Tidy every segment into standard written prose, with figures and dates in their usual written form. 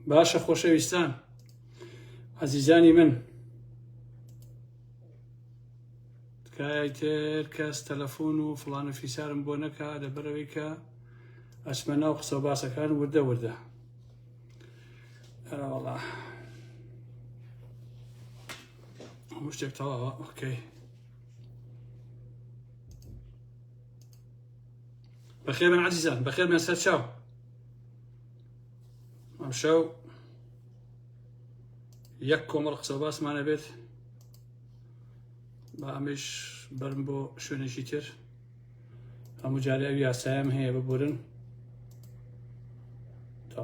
باشە خۆشەویستان ئازیزانی من تکایە تر کەس تەلەفۆن و فڵان و فیسارم بۆ نەکا لەبەرەوەی کە ئەچمە ناو قسە و باسەکان وردە وردە ئەرەوەڵا هەموو شتێک تەواوە okay بەخێربێن عەزیزان بەخێربێن سەر چاو ئەمشەو یەک کۆمەڵ قسە باسمانە بێت با ئەمەش بەرم بۆ شوێنێکی تر هەموو جارێ ئەو یاسایم هەیە ببورن تا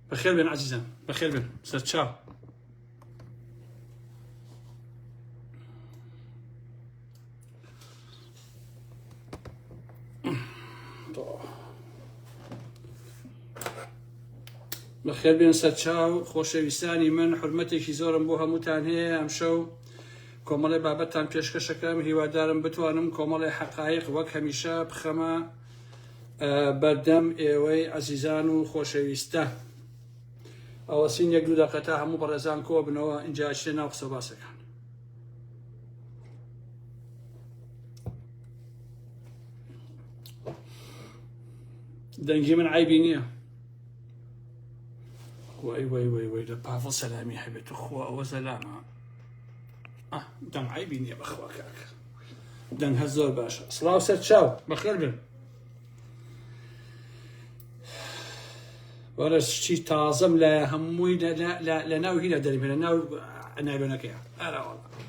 بەخێر بێن عزیزان بەخێر بێن سەرچاو بەخێر بێن سەرچاو خۆشەویستانی من حرمەتێکی زۆرم بۆ هەمووتان هەیە ئەمشەو کۆمەڵی بابەتتان پێشکەشەکەم هیوادارم بتوانم کۆمەڵی حەقایق وەک هەمیشە بخەمە بەردەم ئێوەی عەزیزان و خۆشەویستە ئەوەسین یەک دوو دەقە تا هەموو بەڕێزان کۆ بنەوە ئینجا ئەچینە ناو قسە باسەکان. دەنگی من عیبی نییە وای وای وای وای لە پاڤڵ سەلامی هەبێت خوا ئەوە زەلامە دەنگ عیبی نییە بەخوا کاک دەنگ هەر زۆر باشە سڵاو سەر چاو بەخێر بن وەرە شتی تازەم لە هەمووی لە ناو هینە دەرمێ لە ناو نایلۆنەکەیە ئەرا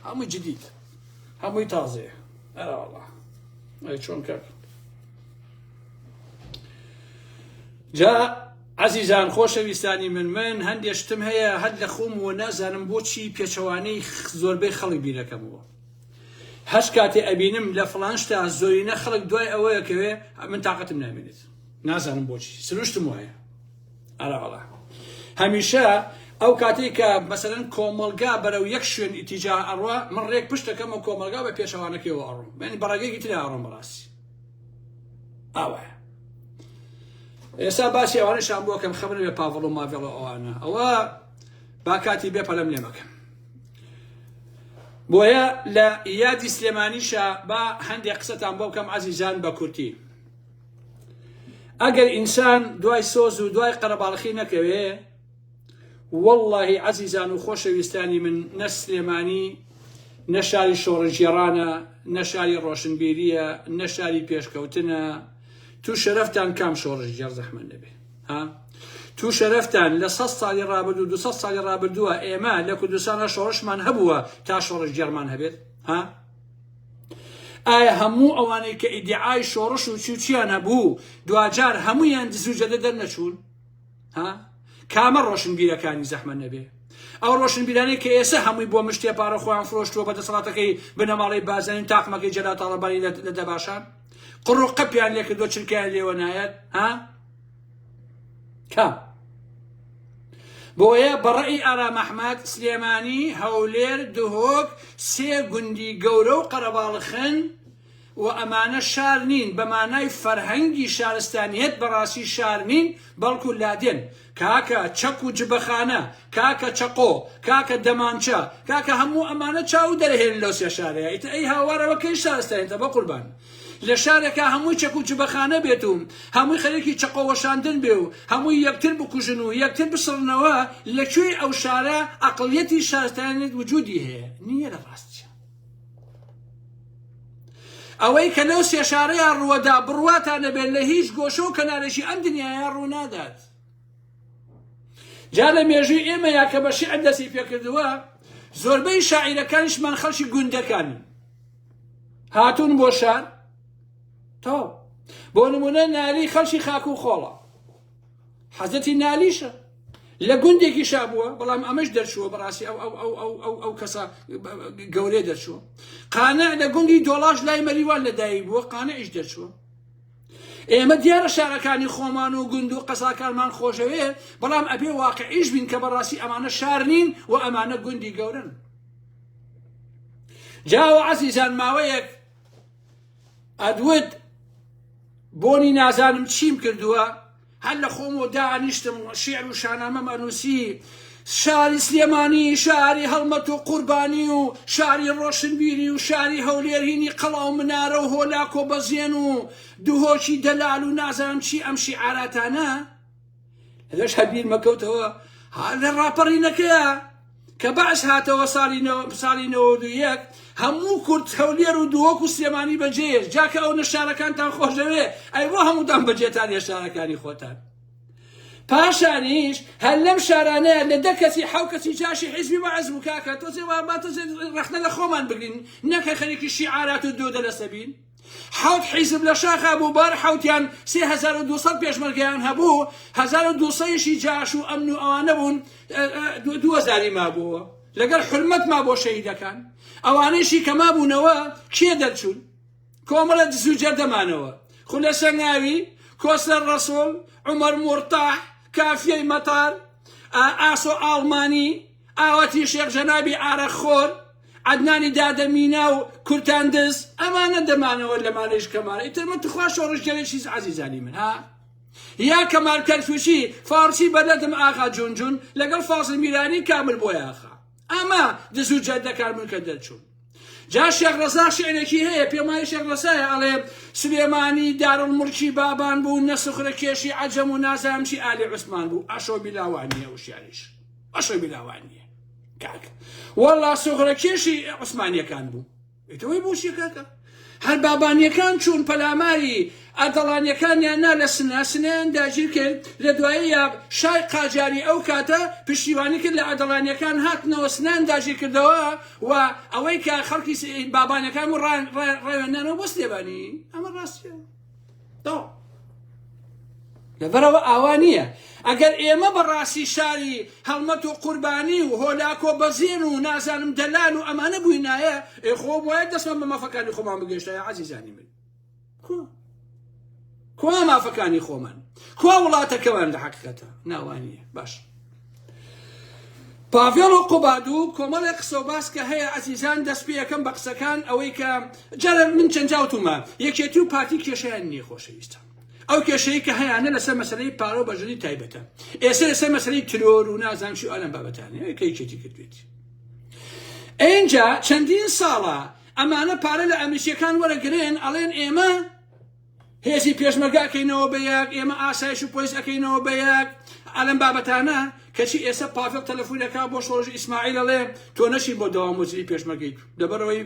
هەمووی جدید هەمووی تازەیە ئەرا ئەی چۆن کاک جا عەزیزان خۆشەویستانی من من هەندێ شتم هەیە هەر لە خۆم و نازانم بۆچی پێچەوانەی زۆربەی خەڵک بیرەکەمەوە هەش کاتێ ئەبینم لە فڵان شتا زۆرینە خەڵک دوای ئەوەیە کەوێ من تااقەتم نامێنێت نازانم بۆچی سروشتم وایە ئەرا هەمیشە ئەو کاتێک کە مەسەرەن کۆمەلگا بەرەو یەک شوێن ئیتیجا ئەڕوا من ڕێک پشتەکەم و کۆمەلگا بە پێچەوانەکەیەوە ئەڕۆم من بەڕێگەیەکی تر ئەڕۆم بەڕاستی ئاوایە ئێستا باسی ئەوانەشان بۆ کەم خەم نەبێ پاڤڵ و ماڤێڵ و ئەوانە ئەوە با کاتی بێ پەلەم لێ مەکەن بۆیە لە یادی سلێمانیشە با هەندێک قسەتان بۆ بکەم عەزیزان بە کورتی ئەگەر ئینسان دوای سۆز و دوای قەرەباڵخی نەکەوێ وەڵڵاهی عەزیزان و خۆشەویستانی من نە سلێمانی نە شاری شۆڕشگێڕانە نە شاری ڕۆشنبیریە نە شاری پێشکەوتنە تو شەرەفتان کام شۆڕشگێڕ زەحمەت نەبێ ها تو شەرەفتان لە سە ساڵی ڕابردوو دو ساڵی ڕابردووە ئێمە لە کوردستانە شۆڕشمان هەبووە تا شۆڕشگێڕمان هەبێت ها ئایا هەموو ئەوانەی کە ئیدعای شۆڕش و چی و چیان هەبوو دواجار هەمویان دزو جەدە دەرنەچوون ها کامە ڕۆشنبیرەکانی زەحمەت نەبێ ئەو ڕۆشنبیرانەی کە ئێستا هەمووی بۆ مشتێ پارە خۆیان فرۆشتووە بە دەسەڵاتەکەی بنەماڵەی بارزانی و تاقمەکەی جەلال تاڵەبانی لە دەباشان قڕ و قەپیان لێکردووە چرکیان لێوە نایەت ها کام بۆیە بەڕەئی ئارام ئەحمەد سلێمانی هەولێر دهۆک سێ گوندی گەورە و قەرەباڵخن و ئەمانە شار نین بە مانای فەرهەنگی شارستانیەت بەڕاستی شار نین بەڵکو لادێن کاکە چەک و جبەخانە کاکە چەقۆ کاکە دەمانچە کاکە هەموو ئەمانە چاو دەرهێنن لەو سێ شارەیە ئیتر ئەی هاوارەوە کەی شارستانیەتە بەقوربان لە شارێکا هەمووی چەک و جبەخانە بێت و هەمووی خەریکی چەقۆ وەشاندن بێ و هەمووی یەکتر بکوژن و یەکتر بسڕنەوە لە کوێی ئەو شارە ئەقڵیەتی شارستانیەت وجودی هەیە نییە لە ڕاستیا. ئەوەی کە لەو سێ شارەیا ڕووەدا بڕواتان نەبێت لە هیچ گۆشە و کەنارێکی ئەم دنیایا ڕوونادات. جا لە مێژووی ئێمەیا کە بە شیعر دەستی پێکردووە زۆربەی شاعیرەکانیشمان خەڵکی گوندەکانن هاتوون بۆ شار تەواو بۆ نمونە نالی خەڵکی خاک و خۆڵە حەزەتی نالیشە لە گوندێکیشا بووە بەڵام ئەمەش دەرچووە بەڕاستی ئەو ئەو ئەو ئەو ئەو ئەو کەسە گەورەیە دەرچووە قانع لە گوندی دۆڵاش لای مەریوان لەدایک بووە قانعیش دەرچووە ئێمە دیارە شارەکانی خۆمان و گوند و قەزاکانمان خۆشەوێ بەڵام ئەبێ واقعیش بین کە بەڕاستی ئەمانە شار نین و ئەمانە گوندی گەورن جاوە عەزیزان ماوەیەک ئەدوت. بۆنی نازانم چیم کردووە هەر لە خۆمەوە دانیشتم شیعر و شانامەم ئەنووسی شاری سلێمانی شاری هەڵمەت و قوربانی و شاری ڕۆشنبیری و شاری هەولێر هینی قەڵا و منارە و هۆلاکۆ بەزێن و دهۆکی دەلال و نازانم چی ئەم شیعاراتانە لەش هەر بیرمەکەوتەوە ها لە ڕاپەڕینەکەیە کە بەعس هاتەوە ساڵی ساڵی 91 هەموو کورد هەولێر و دهۆک و سلێمانی بەجێهێشت جا کە ئەو نە شارەکانتان خۆش دەوێ ئەی بۆ هەمووتان بەجێتان هێشت شارەکانی خۆتان پاشانیش هەر لەم شارانەیە لە دە کەسی حەو کەسی جاشی حیزبی بەعس بوو کاکە تۆزێ وا با تۆزێ ڕەخنە لە خۆمان بگرین نەکە خەریکی شیعارات و دۆدە لەسەبین حەوت حیزب لە شاخا بوو بار حەوتیان 3200 پێشمەرگەیان هەبوو 1200 یشی جاش و ئەمن و ئەوانە بوون 2000 مابووەوە لەگەڵ حرمەت ما بۆ شەهیدەکان ئەوانەیشی کە مابوونەوە کێ دەرچوون کۆمەڵە دز و جەردەمانەوە خولە سەنگاوی کۆسەر ڕەسوڵ عومەر مورتاح کافیەی مەتار ئاسۆ ئاڵمانی ئاواتی شێخ جەنابی ئارەقخۆر عەدنانی دادە مینا و کورتان دز ئەمانە دەمانەوە لەمانەیش کەمانە ئیتر من تخوا شۆڕشگێرێکی عەزیزانی من ها یا کەمال کەرکوکی فارسی بەلەدم ئاغا جون جون لەگەڵ فازل میرانی کامل بۆیاخە ئەمە دز و جەردەکان بوون کە دەرچوون جا شێخ ڕەزا شعرێکی هەیە پێم وایە شێخ ڕەزایە ئەڵێ سلێمانی دارالمڵکی بابان بوو نە سخرە کێشی عەجەم و نازانم چی ئالی عوسمان بوو ئەشۆ بیلا وانیە ئەو شعریش ئەشۆ بیلا وانیە کاک وەڵا سوغرە کێشی عوسمانیەکان بوو ئیتەوەی بۆچیە کاکە هەر بابانیەکان چوون پەلاماری ئەردەڵانیەکانیان نا لە سنە سنەیان داگیر کرد لە دواییە شای قاجاری ئەو کاتە پشتیوانی کرد لە ئەردەڵانیەکان هاتنەوە سنەیان داگیر کردەوە و ئەوەی کە خەڵکی بابانەکان و ڕایاننانەوە بۆ سلێمانی ئەمە ڕاستیە تەواو لەبەرەوە ئاوا نییە ئەگەر ئێمە بەڕاستی شاری هەڵمەت و قوربانی و هۆلاکۆ بەزێن و نازانم دەلال و ئەمانە بووینایە ئێ خۆ بۆیە دەستمان بە مافەکانی خۆمان بگەشتایە عەزیزانی من کوا کوا مافەکانی خۆمان کوا وڵاتەکەمان لە حەقیقەتە ناوانیە باش پاڤێڵ و قوباد و کۆمەڵێک قسە و باس کە هەیە ئەزیزان دەست پێ یەکەم بە قسەکان ئەوەی کە جارە من چەند جاوتومە یەکێتی و پارتی کێشیان نییە خۆشەویستە ئەو کێشەیە کە هەیانە لەسەر مەسلەی پارە و بەژنی تایبەتە ئێستا لەسەر مەسلەی ترۆر و نازانم چی ئالەم بابەتانە کە یەکێتی کردوێتی ئینجا چەندین ساڵە ئەمانە پارە لە ئەمریکیەکان وەرەگرن ئەڵێن ئێمە هێزی پێشمەرگە ئەکەینەوە بە یەک، ئێمە ئاسایش و پۆلیس ئەکەینەوە بە یەک، ئەلەم بابەتانە، کەچی ئێستا پاڤێڵ تەلەفون ئەکا بۆ شۆڕش ئیسماعیل ئەڵێ تۆ نەچی بۆ دەوام وەزیری پێشمەرگەیت، لەبەرئەوەی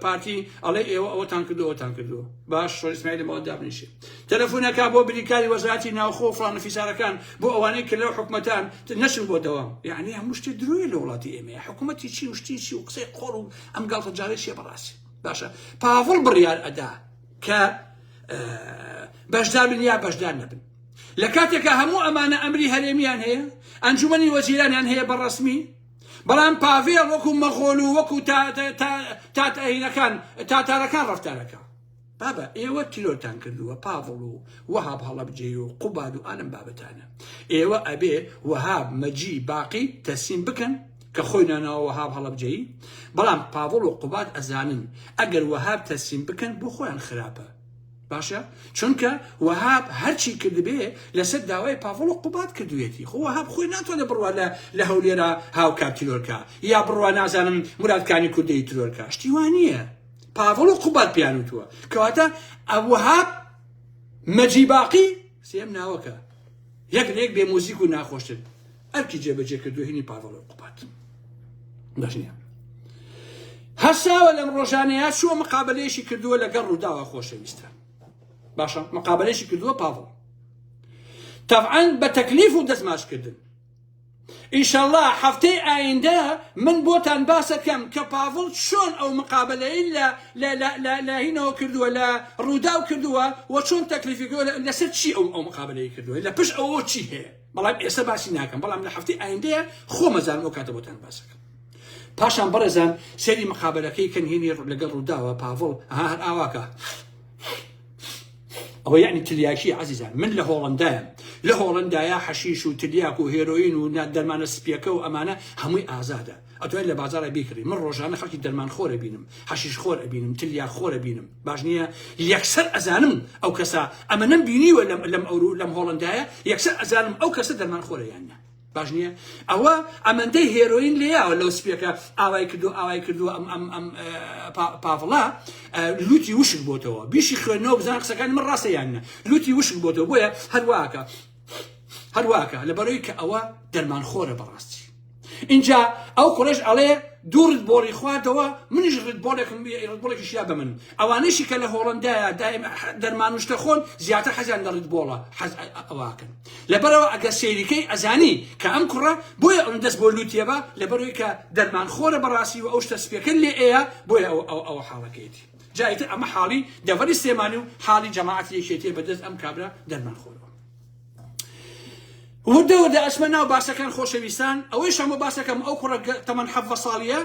پارتی ئەڵێ ئێوە ئەوەتان کردووە ئەوەتان کردووە، باش شۆڕش ئیسماعیل لەمەوە دابنیشێ. تەلەفون ئەکا بۆ بریکاری وەزارەتی ناوخۆ و فڵان و فیسارەکان بۆ ئەوانەی کە لەو حکومەتان نەچن بۆ دەوام. یەعنی هەموو شتێ درۆیە لە وڵاتی ئێمەیە، حکومەتی چی و شتی چی و قسەی قۆڕ و ئەم گاڵتەجاڕی چیە بەڕاستی. باشە پاڤڵ بڕیار ئەدا کە بەشدار بن یا بەشدار نەبن لە کاتێکا هەموو ئەمانە ئەمری هەرێمیان هەیە ئەنجومەنی وەزیرانیان هەیە بە ڕەسمی بەڵام پاڤێڵ وەکو مەغۆل و وەکو تاتەکان تاتارەکان ڕفتارەکە بابە ئێوە تیرۆرتان کردووە پاڤڵ و وەهاب هەڵەبجەی و قوباد و ئالم بابەتانە ئێوە ئەبێ وەهاب مەجی باقی تەسلیم بکەن کە خۆی ناناوە وەهاب هەڵەبجەیی بەڵام پاڤڵ و قوباد ئەزانن ئەگەر وەهاب تەسلیم بکەن بۆ خۆیان خراپە باشە چونکە وەهاب هەرچی کردبێ لەسەر داوای پاڤڵ و قوباد کردوێتی خۆ وەهاب خۆی ناتوانێت بڕوا لە لە هەولێرا هاوکار تیرۆرکە یا بڕوا نازانم مرادکانی کوردەی ترۆرکە شتی وا نییە پاڤڵ و قوباد پێیان وتووە کەواتە وەهاب مەجی باقی سێم ناوەکە یەک لە یەک بێ موزیک و ناخۆشتر ئەرکی جێبەجێ کردو هینی پاڤڵ و قوباد باش نییە هەساوە لەم ڕۆژانەیە چووە مقابلەیەکی کردووە لەگەڵ ڕووداوە خۆشەویستە باشە مقابلەیەکی کردووە پاڤڵ تەبعەن بە تەکلیف و دەستماچکردن ئیشەڵا هەفتەی ئایندە من بۆتان باسەکەم کە پاڤڵ چۆن ئەو مقابەلەی لە لە لە لە لە هینەوە کردووە لە ڕووداو کردووە و چۆن تەکلیفی کردووە لەسەر چی ئەو ئەو مقابەلەی کردووە لە پشت ئەوە چی هەیە بەڵام ئێستا باسی ناکەم بەڵام لە هەفتەی ئایندەیە خۆمەزانم ئەو کاتە بۆتان باسەکەم پاشان بەڕێزان سەیری مقابەلەکەی کەن هینی لەگەڵ ڕووداوە پاڤڵ ها هەر ئاواکە ئەوە یعنی تلیاکی عزیزان من لە هۆڵندایم. لە هۆڵندایە حەشیش و تلیاک و هێرۆین و دەرمانە سپیەکە و ئەمانە هەمووی ئازادە ئەتوانیت لە بازاڕا بیکڕی من ڕۆژانە خەڵکی دەرمان خۆر ئەبینم حەشیش خۆر ئەبینم تلیاک خۆر ئەبینم باش نییە یەکسەر ئەزانم ئەو کەسە ئەمە نەم بینیوە لەم لەم ئەورو لەم هۆڵندایە یەکسەر ئەزانم ئەو کەسە دەرمان خۆرە یان نا باش نییە ئەوە ئەمەندەی هێرۆین لێیاوە لەو سپیەکە ئاوای کردو ئاوای کردو ئەم ئەم ئەم پاڤڵا لوتی وشک بۆتەوە بیشی خوێندنەوە بزان قسەکانی من ڕاستە یان نا لوتی وشک بۆتەوە بۆیە هەرواکە هەرواکە لەبەرەوەی کە ئەوە دەرمان خۆرە بەڕاستی اینجا ئەو کوڕەش ئەڵێ دوو Red Bull ی خواردەوە منیش Red Bull ێکم Red Bull ێکیش یا بە من ئەوانەیشی کە لە هۆڵندایە دایم دەرمان و شتە خۆن زیاتر حەزیان لە Red Bull ە حەز ئەوەکەن لەبەرەوە ئەگەر سەیریکەی ئەزانی کە ئەم کوڕە بۆیە ئەم دەست بۆ لوتیە بە لەبەرەوەی کە دەرمان خۆرە بەڕاستی و ئەو شتە سپیەکە لێ ئەیە بۆیە ئەو ئەو ئەوە حاڵەکەیەتی جا ئیتر ئەمە حاڵی دەڤەری سلێمانی و حاڵی جەماعەتی یەکێتیە بەدەست ئەم کابرا دەرمان خۆرەوە. وردە وردە ئەچمە ناو باسەکان خۆشەویستان ئەوەی شەمە باسەکەم ئەو کوڕە تەمەن حەڤە ساڵیە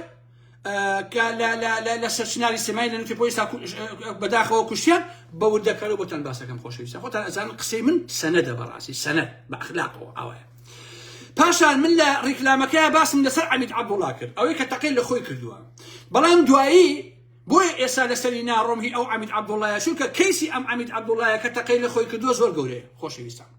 کە لە سەرچناری سێمای لە نوتی پۆلیسا بەداخەوە کوشتیان بە وردەکارەوە بۆتان باسەکەم خۆشەویستان خۆتان ئەزانن قسەی من سەنەدە بەڕاستی سەنەد بە ئەخلاقەوە ئاوایە پاشان من لە ڕیکلامەکەی باسم لەسەر عەمید عەبدوڵا کرد ئەوەی کە تەقەی لە خۆی کردووە بەڵام دوایی بۆیە ئێستا لەسەری ناڕۆم هی ئەو عەمید عەبدوڵایە چونکە کەیسی ئەم عەمید عەبدوڵایە کە تەقەی لە خۆی کردووە زۆر گەورەیە خۆشەویستان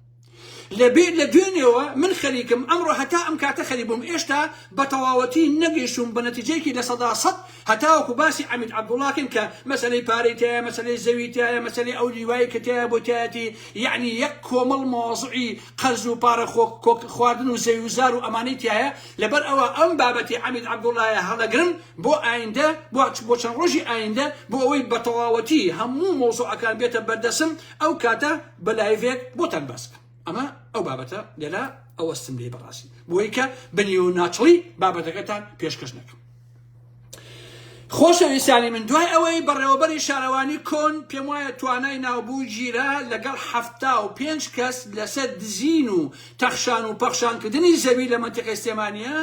لە بێ لە دوێنێوە من خەریکم ئەمڕۆ هەتا ئەم کاتە خەریک بووم ئێشتا بە تەواوەتی نەگەیشتوم بە نەتیجەیەکی 100% هەتاوەکو باسی عەمید عەبدوڵاکەین کە مەسەلەی پارەی تایە مەسەلەی زەوی تایە مەسەلەی ئەو لیوای کە تایە بۆ تایەتی یعنی یەک کۆمەڵ مۆزعی قەرز و پارە خۆ خواردن و زەوی و زار و ئەمانەی تایە لەبەر ئەوە ئەم بابەتی عەمید عەبدوڵایە هەڵەگرم بۆ ئایندە بۆ بۆ چەند ڕۆژی ئایندە بۆ ئەوەی بە تەواوەتی هەموو مەوزوعەکان بێتە بەردەسم ئەو کاتە بە live ێک بۆتان باس بکەم ئەمە ئەو بابەتە لێرە ئەوەستم لێ بەڕاستی بۆی کە بنی و ناچڵی بابەتەکەتان پێشکەش نەکەم خۆشەویستانی من دوای ئەوەی بەڕێوەبەری شارەوانی کۆن پێم وایە توانای ناوبوو گیرا لەگەڵ 75 کەس لەسەر دزین و تەخشان و پەخشانکردنی زەوی لە مەنتیقەی سلێمانیە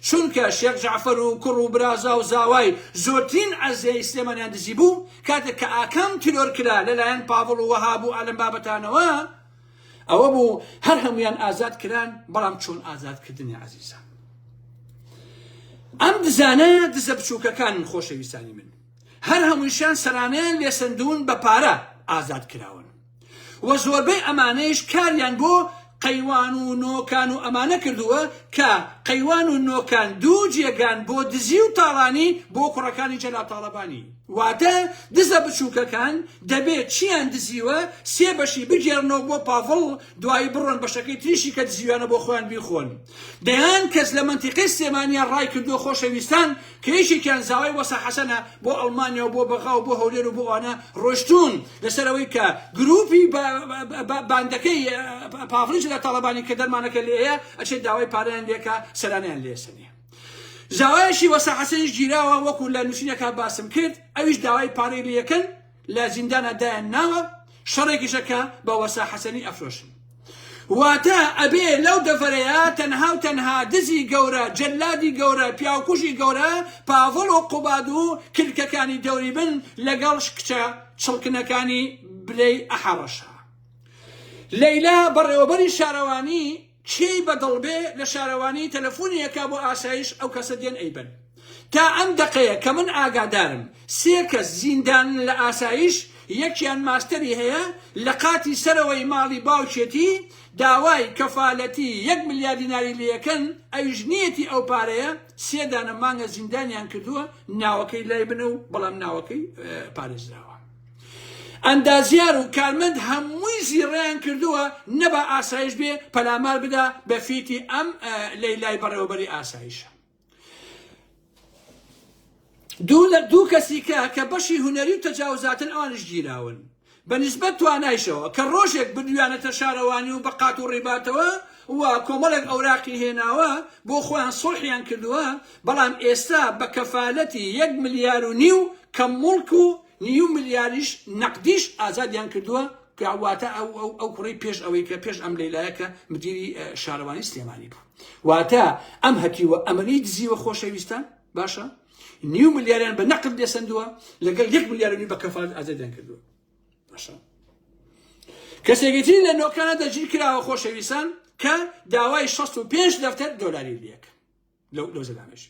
چونکە شێخ جەعفەر و کوڕ و برازا و زاوای زۆرترین عەزیەی سلێمانیان دزی بوو، کاتێک کە ئاکام تیرۆر کرا لەلایەن پاڤڵ و وەهاب و ئالەم بابەتانەوە، ئەوە بوو هەر هەموویان ئازاد کران، بەڵام چۆن ئازاد کردنی عەزیزان؟ ئەم دزانە دزە بچووکەکانن خۆشەویستانی من، هەر هەموویشیان سەرانەیان لێسەندوون بە پارە ئازاد کراون. وە زۆربەی ئەمانەیش کاریان بۆ قەیوان و نۆکان و ئەمانە کردووە کە قەیوان و نۆکان دوو جێگان بۆ دزی و تاڵانی بۆ کوڕەکانی جەلال تاڵەبانی واتە دزە بچووکەکان دەبێ چیان دزیوە سێ بەشی بگێڕنەوە بۆ پاڤڵ دوایی بڕۆن بەشەکەی تریشی کە دزیویانە بۆ خۆیان بیخۆن دەیان کەس لە مەنتیقەی سلێمانیا ڕای کردووە خۆشەویستان کە یەکێکیان زاوای وەسا حەسەنە بۆ ئەڵمانیا و بۆ بەغا و بۆ هەولێر و بۆ ئەوانە ڕۆشتوون لەسەر ئەوەی کە گروپی باندەکەی پاڤڵیش لە تاڵەبانی کە دەرمانەکە لێیە ئەچێت داوای پارەیان لێکا سەرانیان لێسەنێ زاوایەکی وەسا حەسەنیش گیراوە وەکو لە نووسینەکە باسم کرد ئەویش داوای پارەی لێکەن لە زیندانا دایان ناوە شەڕێکیشە کە بە وەسا حەسەنی ئەفرۆشن واتە ئەبێ لەو دەڤەرەیا تەنها و تەنها دزی گەورە جەلادی گەورە پیاوکوژی گەورە پاڤڵ و قوباد و کلکەکانی دەوری بن لەگەڵ کچە چڵکنەکانی بلەی ئەحەڕەشە لەیلا بەڕێوەبەری شارەوانی کێی بە دڵ بێ لە شارەوانی تەلەفونی ئەکا بۆ ئاسایش ئەو کەسە دێن ئەیبەن تا ئەم دەقەیە کە من ئاگادارم سێ کەس زیندانن لە ئاسایش یەکیان ماستەری هەیە لە قاتی سەرەوەی ماڵی باوکێتی داوای کەفالەتی یەک ملیار دیناری لێکەن ئەویش نیەتی ئەو پارەیە سێ دانە مانگە زیندانیان کردووە ناوەکەی لای بنە و بەڵام ناوەکەی پارێزراوە. ئەندازیار و کارمەند هەمووی زیڕەیان کردووە نەبا ئاسایش بێ پەلامار بدا بە فیتی ئەم لەیلای بەڕێوەبەری ئاسایشە. دوو لە دوو کەسی کە کە بەشی هونەری و تەجاوزاتن ئەوانش گیراون بە نسبەت توانایشەوە کە ڕۆژێک بردویانەتە شارەوانی و بە قات و ڕیباتەوە و کۆمەڵێک ئەوراقی هێناوە بۆ خۆیان سوڵحیان کردووە بەڵام ئێستا بە کەفالەتی یەک ملیار و نیو کە موڵک و نیو ملیاریش نەقدیش ئازادیان کردووە کە واتە ئەو ئەو ئەو کوڕەی پێش ئەوەی کە پێش ئەم لەیلایە کە مدیری شارەوانی سلێمانی بوو واتە ئەم هەتیوە ئەمەنی دزیوە خۆشەویستان باشە نیو ملیاریان بە نەقد لێسەندووە لەگەڵ یەک ملیار و نیو بە کەفالەت ئازادیان کردووە باشە. کەسێکی تری لە نۆکانە دەستگیر کراوە خۆشەویستان کە داوای 65 دەفتەر دۆلاری لێکە لەو لەو زەلامەش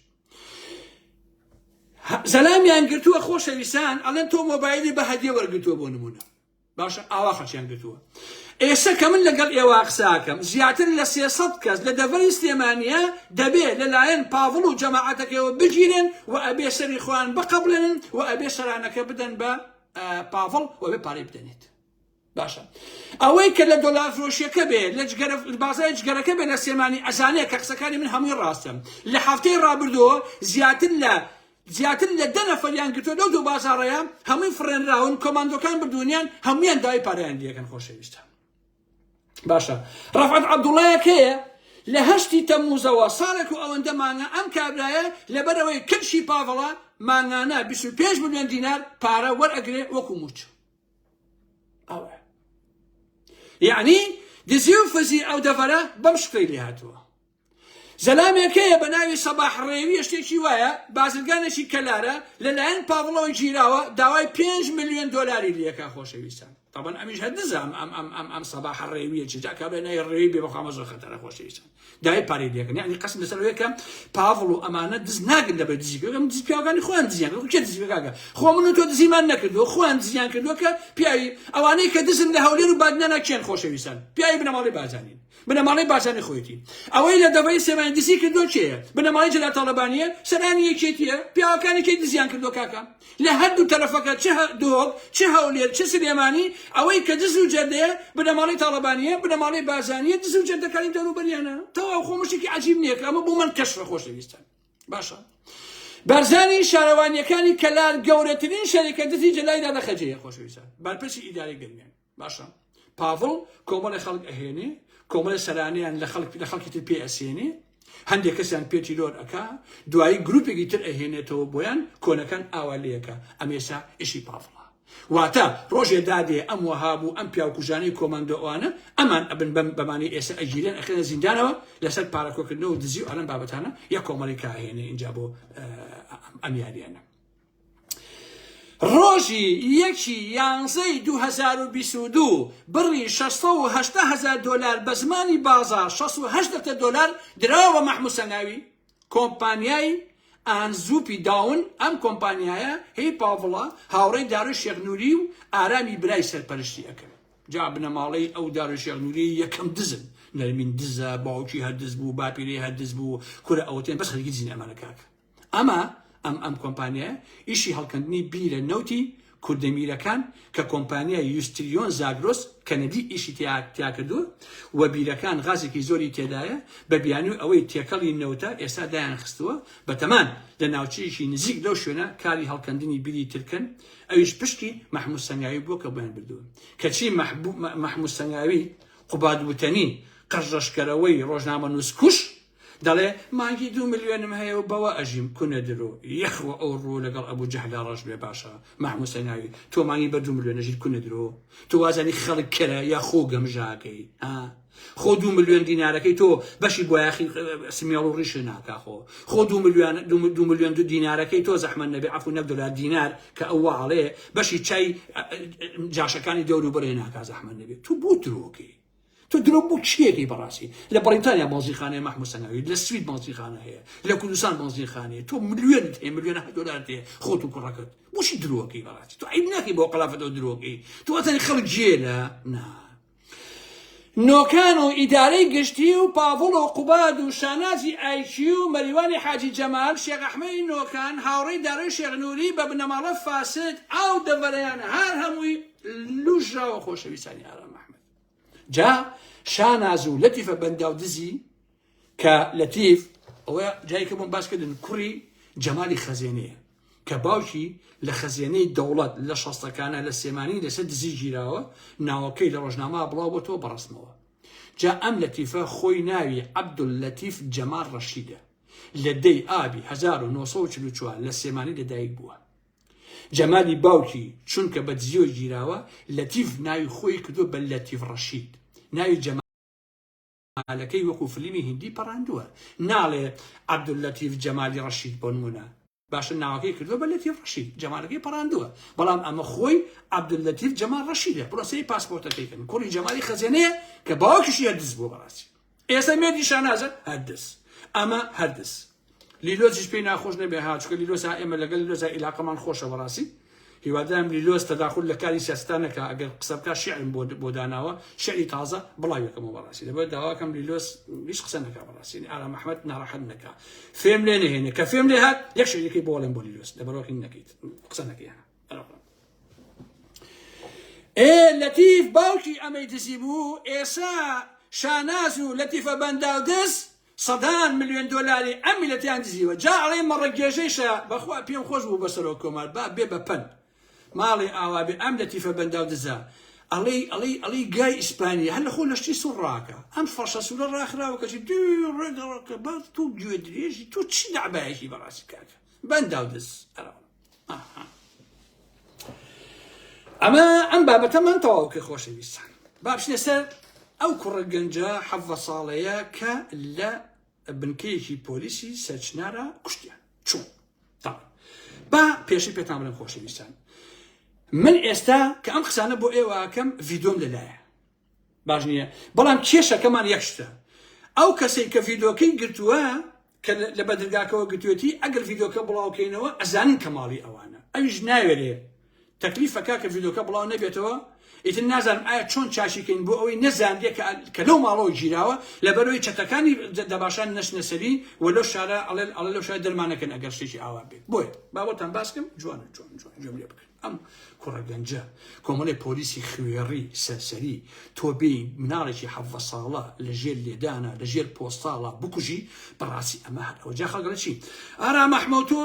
زەلامیان گرتووە خۆشەویستان ئەڵێن تۆ مۆبایلی بە هەدیە وەرگتووە بۆ نمونە باشە ئاوا خەڵکیان گرتووە ئێستا کە من لەگەڵ ئێوە قساکەم زیاتر لە 300 کەس لە دەڤەری سلێمانیە دەبێ لەلایەن پاڤڵ و جەماعەتەکەیەوە بگیرێن و ئەبێ سەری خۆیان بقەبلێنن و ئەبێ سەرانەکە بدەن بە پاڤڵ و ئەبێ پارەی بدەنێت. باشە ئەوەی کە لە دۆلار فرۆشیەکە بێ لە جگەرە بازاری جگەرەکە بێ لە سلێمانی ئەزانێ کە قسەکانی من هەمووی ڕاستە لە هەفتەی ڕابردووە زیاتر لە زیاتر لە دە نەفەریان گرتووە لەو دوو بازاڕەیە هەمووی فڕێنراون کۆماندۆکان بردوونیان هەمویان داوای پارەیان لێکەن خۆشەویستە باشە ڕەفعەت عەبدوڵایەک هەیە لە هەشتی تەموزەوە ساڵێک و ئەوەندە مانگە ئەم کابرایە لەبەرەوەی کلشی پاڤڵە مانگانە 25 ملیۆن دینار پارە وەرئەگرێ وەکو موچە ئەوە یعنی دزی و فزی ئەو دەڤەرە بەم شکڵی لێ هاتووە زەلامێک هەیە بە ناوی سەباح ڕێویە شتێکی وایە بازرگانێکی کەلارە لەلایەن پاڤڵەوە گیراوە داوای 5 ملیۆن دۆلاری لەکە خۆشەویستان طبعا ئەمیش هەر دزە ئەم ئەم ئەم ئەم ئەم سەباح ڕێویە چ جا کابرا ناوی ڕێوی بێ بەخوا زۆر خەتەرە خۆشەویستان داوای پارەی لێکەن یعنی قسم لەسەر ئەوەیە کە پاڤڵ و ئەمانە دز ناگرن لەبەر دزی ئەم دزی پیاوەکانی خۆیان دزیان کردووە کێ دزی کاکە خۆ من و تۆ دزیمان نەکردووە خۆیان دزیان کردووە کە پیاوی ئەوانەی کە دزن لە هەولێر و بادینانا کێن خۆشەویستان پیاوی بنەماڵەی بارزانین بنەماڵەی بارزانی خۆیەتی ئەوەی لە دەڤەری سلێمانی دزی کردووە کێیە بنەماڵەی جەلال تاڵەبانییە سەرانی یەکێتییە پیاوەکانی کێ دزیان کردووە کاکە لە هەردوو تەرەفەکە چ دهۆک چ هەولێر چ سلێمانی ئەوەی کە دز و جەردەیە بنەماڵەی تاڵەبانییە بنەماڵەی بارزانییە دز و جەردەکانی دەوروبەریانە تەواو خۆ مشتێکی عەجیب نییە کە ئەمە بۆ من کەشفە خۆشەویستان باشە بارزانی شارەوانیەکانی کەلار گەورەترین شەریکە دزی جەلای دادە خەجەیە خۆشەویستان بەرپرسی ئیدارەی گەرمیان باشە پاڤڵ کۆمەڵی خەڵک ئەهێنێ کۆمەڵی سەرانیان لە خەڵک لە خەڵکی تر پێ ئەسێنێ هەندێک کەسیان پێ تیرۆر ئەکا دوایی گروپێکی تر ئەهێنێتەوە بۆیان کۆنەکان ئاوا لەکە ئەمێسا ئیشی پاڤڵە واتە ڕۆژێ دادێ ئەم وەهاب و ئەم پیاوکوژانەی کۆماندۆ ئەوانە ئەمان ئەبن بەم بەمانەی ئێستا ئەگیرێن ئەخرێنە زیندانەوە لەسەر پارەکۆکردنەوە و دزی و ئەلەم بابەتانە یە کۆمەڵی کاهێنێ اینجا بۆ ئەم یاریانە. ڕۆژی یەکی یانزەی 2022 بڕی 680 هەزار دۆلار بە زمانی بازاڕ 68 دەفتەر دۆلار دراوە بە مەحموود سەنگاوی. کۆمپانیای ئانزوپی داون، ئەم کۆمپانیایە هی پاڤڵە، هاوڕێی دارۆی شێخ نوری و ئارامی برای سەرپەرشتی ئەکەن. جا بنەماڵەی ئەو دارۆی شێخ نوری یەکەم دزن، نەرمین دزە، باوکی هەر دز بوو، باپیرەی هەر دز بوو، کورە ئەوەتێن بەس خەریکی دزین ئەمانە کاکە. ئەمە ئەم ئەم کۆمپانیایە ئیشی هەڵکەندنی بیرە نەوتی کوردەمیرەکان کە کۆمپانیای یوستریۆن زاگرۆس کەنەدی ئیشی تیا تیا کردووە و بیرەکان غازێکی زۆری تێدایە بە بیانووی ئەوەی تێکەڵی نەوتە ئێستا دایان خستووە بەتەمان لە ناوچەیەکی نزیک لەو شوێنە کاری هەڵکەندنی بیری ترکەن ئەویش پشکی مەحموود سەنگاوی بووە کە بۆیان بردووە کەچی مەحموود سەنگاوی قوباد وتەنی قەژڕەشکەرەوەی ڕۆژنامەنووس کوش دەڵێ مانگی دوو ملیۆنم هەیە و بەوە ئەژیم کونە درۆ یەخوە ئەو ڕوو لەگەڵ ئەبوو جەهلا ڕەش بێ باشە مەحموود سەناوی تۆ مانگی بە دوو ملیۆن ئەژیت کونە درۆ تۆ وازانی خەڵک کەرە یا خۆ گەمژاکەی ها خۆ دوو ملیۆن دینارەکەی تۆ بەشی بۆیاخی سمێڵ و ڕیشە ناکا خۆ خۆ دوو ملیۆن دوو ملیۆن دوو دینارەکەی تۆ زەحمەت نەبێ عەفو نەک دۆلار دینار کە ئەو واڵێ بەشی چای جاشەکانی دەور و بەرێ ناکا زەحمەت نەبێ تۆ بۆ درۆکەی تۆ درۆ بۆ کێ بەڕاستی لە بەڕیتانیا بەنزینخانەیە مەحموود سەنگاوی لە سوید بەنزینخانە هەیە لە کوردستان بەنزینخانەیە تۆ ملیۆنت هەیە ملیۆنەها دۆلارت هەیە خۆت و کوڕەکەت بۆچی درۆکەی بەڕاستی تۆ عیب ناکەی بۆ قەلافەتەوە درۆکەی تۆ ئەزانی خەڵک گێلە نا نۆکان و ئیدارەی گشتی و پاڤڵ و قوباد و شانازی ئایکی و مەریوانی حاجی جەمال شێخ ئەحمەدی نۆکان هاوڕێی دارۆی شێخ نوری بە بنەماڵە فاسد ئاو دەڤەرەیان هەر هەمووی لوژراوە خۆشەویستانی ئارام ئەحمەد جا شاناز و لەتیفە بەنداو دزی کە لەتیف ئەوە جایکە بۆم باس کردن کوڕی جەمالی خەزێنەیە کە باوکی لە خەزێنەی دەوڵەت لە شەستەکانە لە سێمانی لەسەر دزی گیراوە ناوەکەی لە ڕۆژنامە بڵاو بۆتەوە بەڕسمەوە جا ئەم لەتیفە خۆی ناوی عەبدول لەتیف جەمال ڕەشیدە لە دەی ئابی 1944 لە سێمانی لەدایک بووە جەمالی باوکی چونکە بە دزیەوە گیراوە لەتیف ناوی خۆی کردووە بە لەتیف ڕەشید ناوی جەمالەکەی وەکو فلیمی هیندی پەڕاندووە ناڵێ عەبدوللەتیف جەمالی ڕەشید بۆنمونە. باشە ناوەکەی کردووە بە لەتیف ڕەشید جەمالەکەی پەڕاندووە بەڵام ئەمە خۆی عەبدوللەتیف جەمال ڕەشیدە بڕۆ سەیری پاسپۆرتەکەی کەن کوڕی جەمالی خەزێنەیە کە باوکیشی هەر دز بووە بەڕاستی ئێستا مێردی شانازە هەر دز ئەمە هەر دز لیلۆزیش پێی ناخۆش نەبێ ها چونکە لیلۆز ها ئێمە لەگەڵ لیلۆزا ئیلاقەمان خۆشە بەڕاستی هیوادارم لیلۆز تەداخول لە کاری سیاسەتا نەکا ئەگەر قسە بکا شعرم بۆ بۆ داناوە شعری تازە بڵاویەکەمەوە بەڕاستی لەبەر داواکەم لیلۆز هیچ قسە نەکا بەڕاستی ئارام ئەحمەد ناڕەحەت نەکا فێم لێ نەهێنێ کە فێم لێ هات یەک شعرەکەی بۆ بڵێم بۆ لیلۆز لەبەرۆکین نەکەیت قسە نەکەی ئێ لەتیف باوکی ئەمەی دزی بوو ئێسا شاناز و لەتیفە بەنداو دز سەدان ملیۆن دۆلاری ئەم میلەتیان دزیوە جا ئەڵێ مەڕە گێژەیشە بەخوا پێم خۆش بوو بە سەرۆک کۆمار با بێ بە پەند ماڵێ ئاوا بێ ئەم لەتیفە بەنداو دزە ئەڵێی ئەڵێی ئەڵێی گای ئیسپانی هەر لە خۆ لەشتی سوڕ ڕاکە ئەم فەرشە سوورە ڕاخراوە کەچی دوو ڕێگەڕەکە با تۆ گوێ درێژی تۆ چی دەعبایەکی بەڕاستی کاکە بەنداو دز ئەمە ئەم بابەتەمان تەواو کرد خۆشەویستان با بچینە سەر ئەو کوڕە گەنجە حەڤە ساڵەیە کە لە بنکەیەکی پۆلیسی سەرچنارە کوشتیان چۆن با پێشی پێتان بڵێم خۆشەویستان من ئێستا کە ئەم قسانە بۆ ئێوەکەم ڤیدۆم لەلایە باش نییە بەڵام کێشەکەمان یەک شتە ئەو کەسەی کە ڤیدۆکەی گرتووە کە لە بەدرگاکەوە گرتوێتی ئەگەر ڤیدۆکە بڵاوکەینەوە ئەزانن کە ماڵی ئەوانە ئەویش ناوێرێ تەکلیفەکە کە ڤیدۆکە بڵاو نەبێتەوە ئیتر نازانم ئایا چۆن چاشیکەین بۆ ئەوەی نەزانرێ کە لەو ماڵەوە گیراوە لەبەرەوەی چەتەکانی دەباشان نەچنە سەری و لەو شارە ئەڵێ ئەڵێ لەو شارە دەرمانەکەن ئەگەر شتێکی ئاوا بێت بۆیە با بۆتان باسکەم جوان جوان جوان گوێم لێ بکەن ئەم کوڕە گەنجە کۆمەڵێ پۆلیسی خوێڕی سەرسەری تۆ بێی مناڵێکی حەڤە ساڵە لە ژێر لێدانە لە ژێر پۆستاڵە بکوژی بەڕاستی ئەمە هەر ئەوە جا خەڵک دەڵێ چی ئارام ئەحمەد تۆ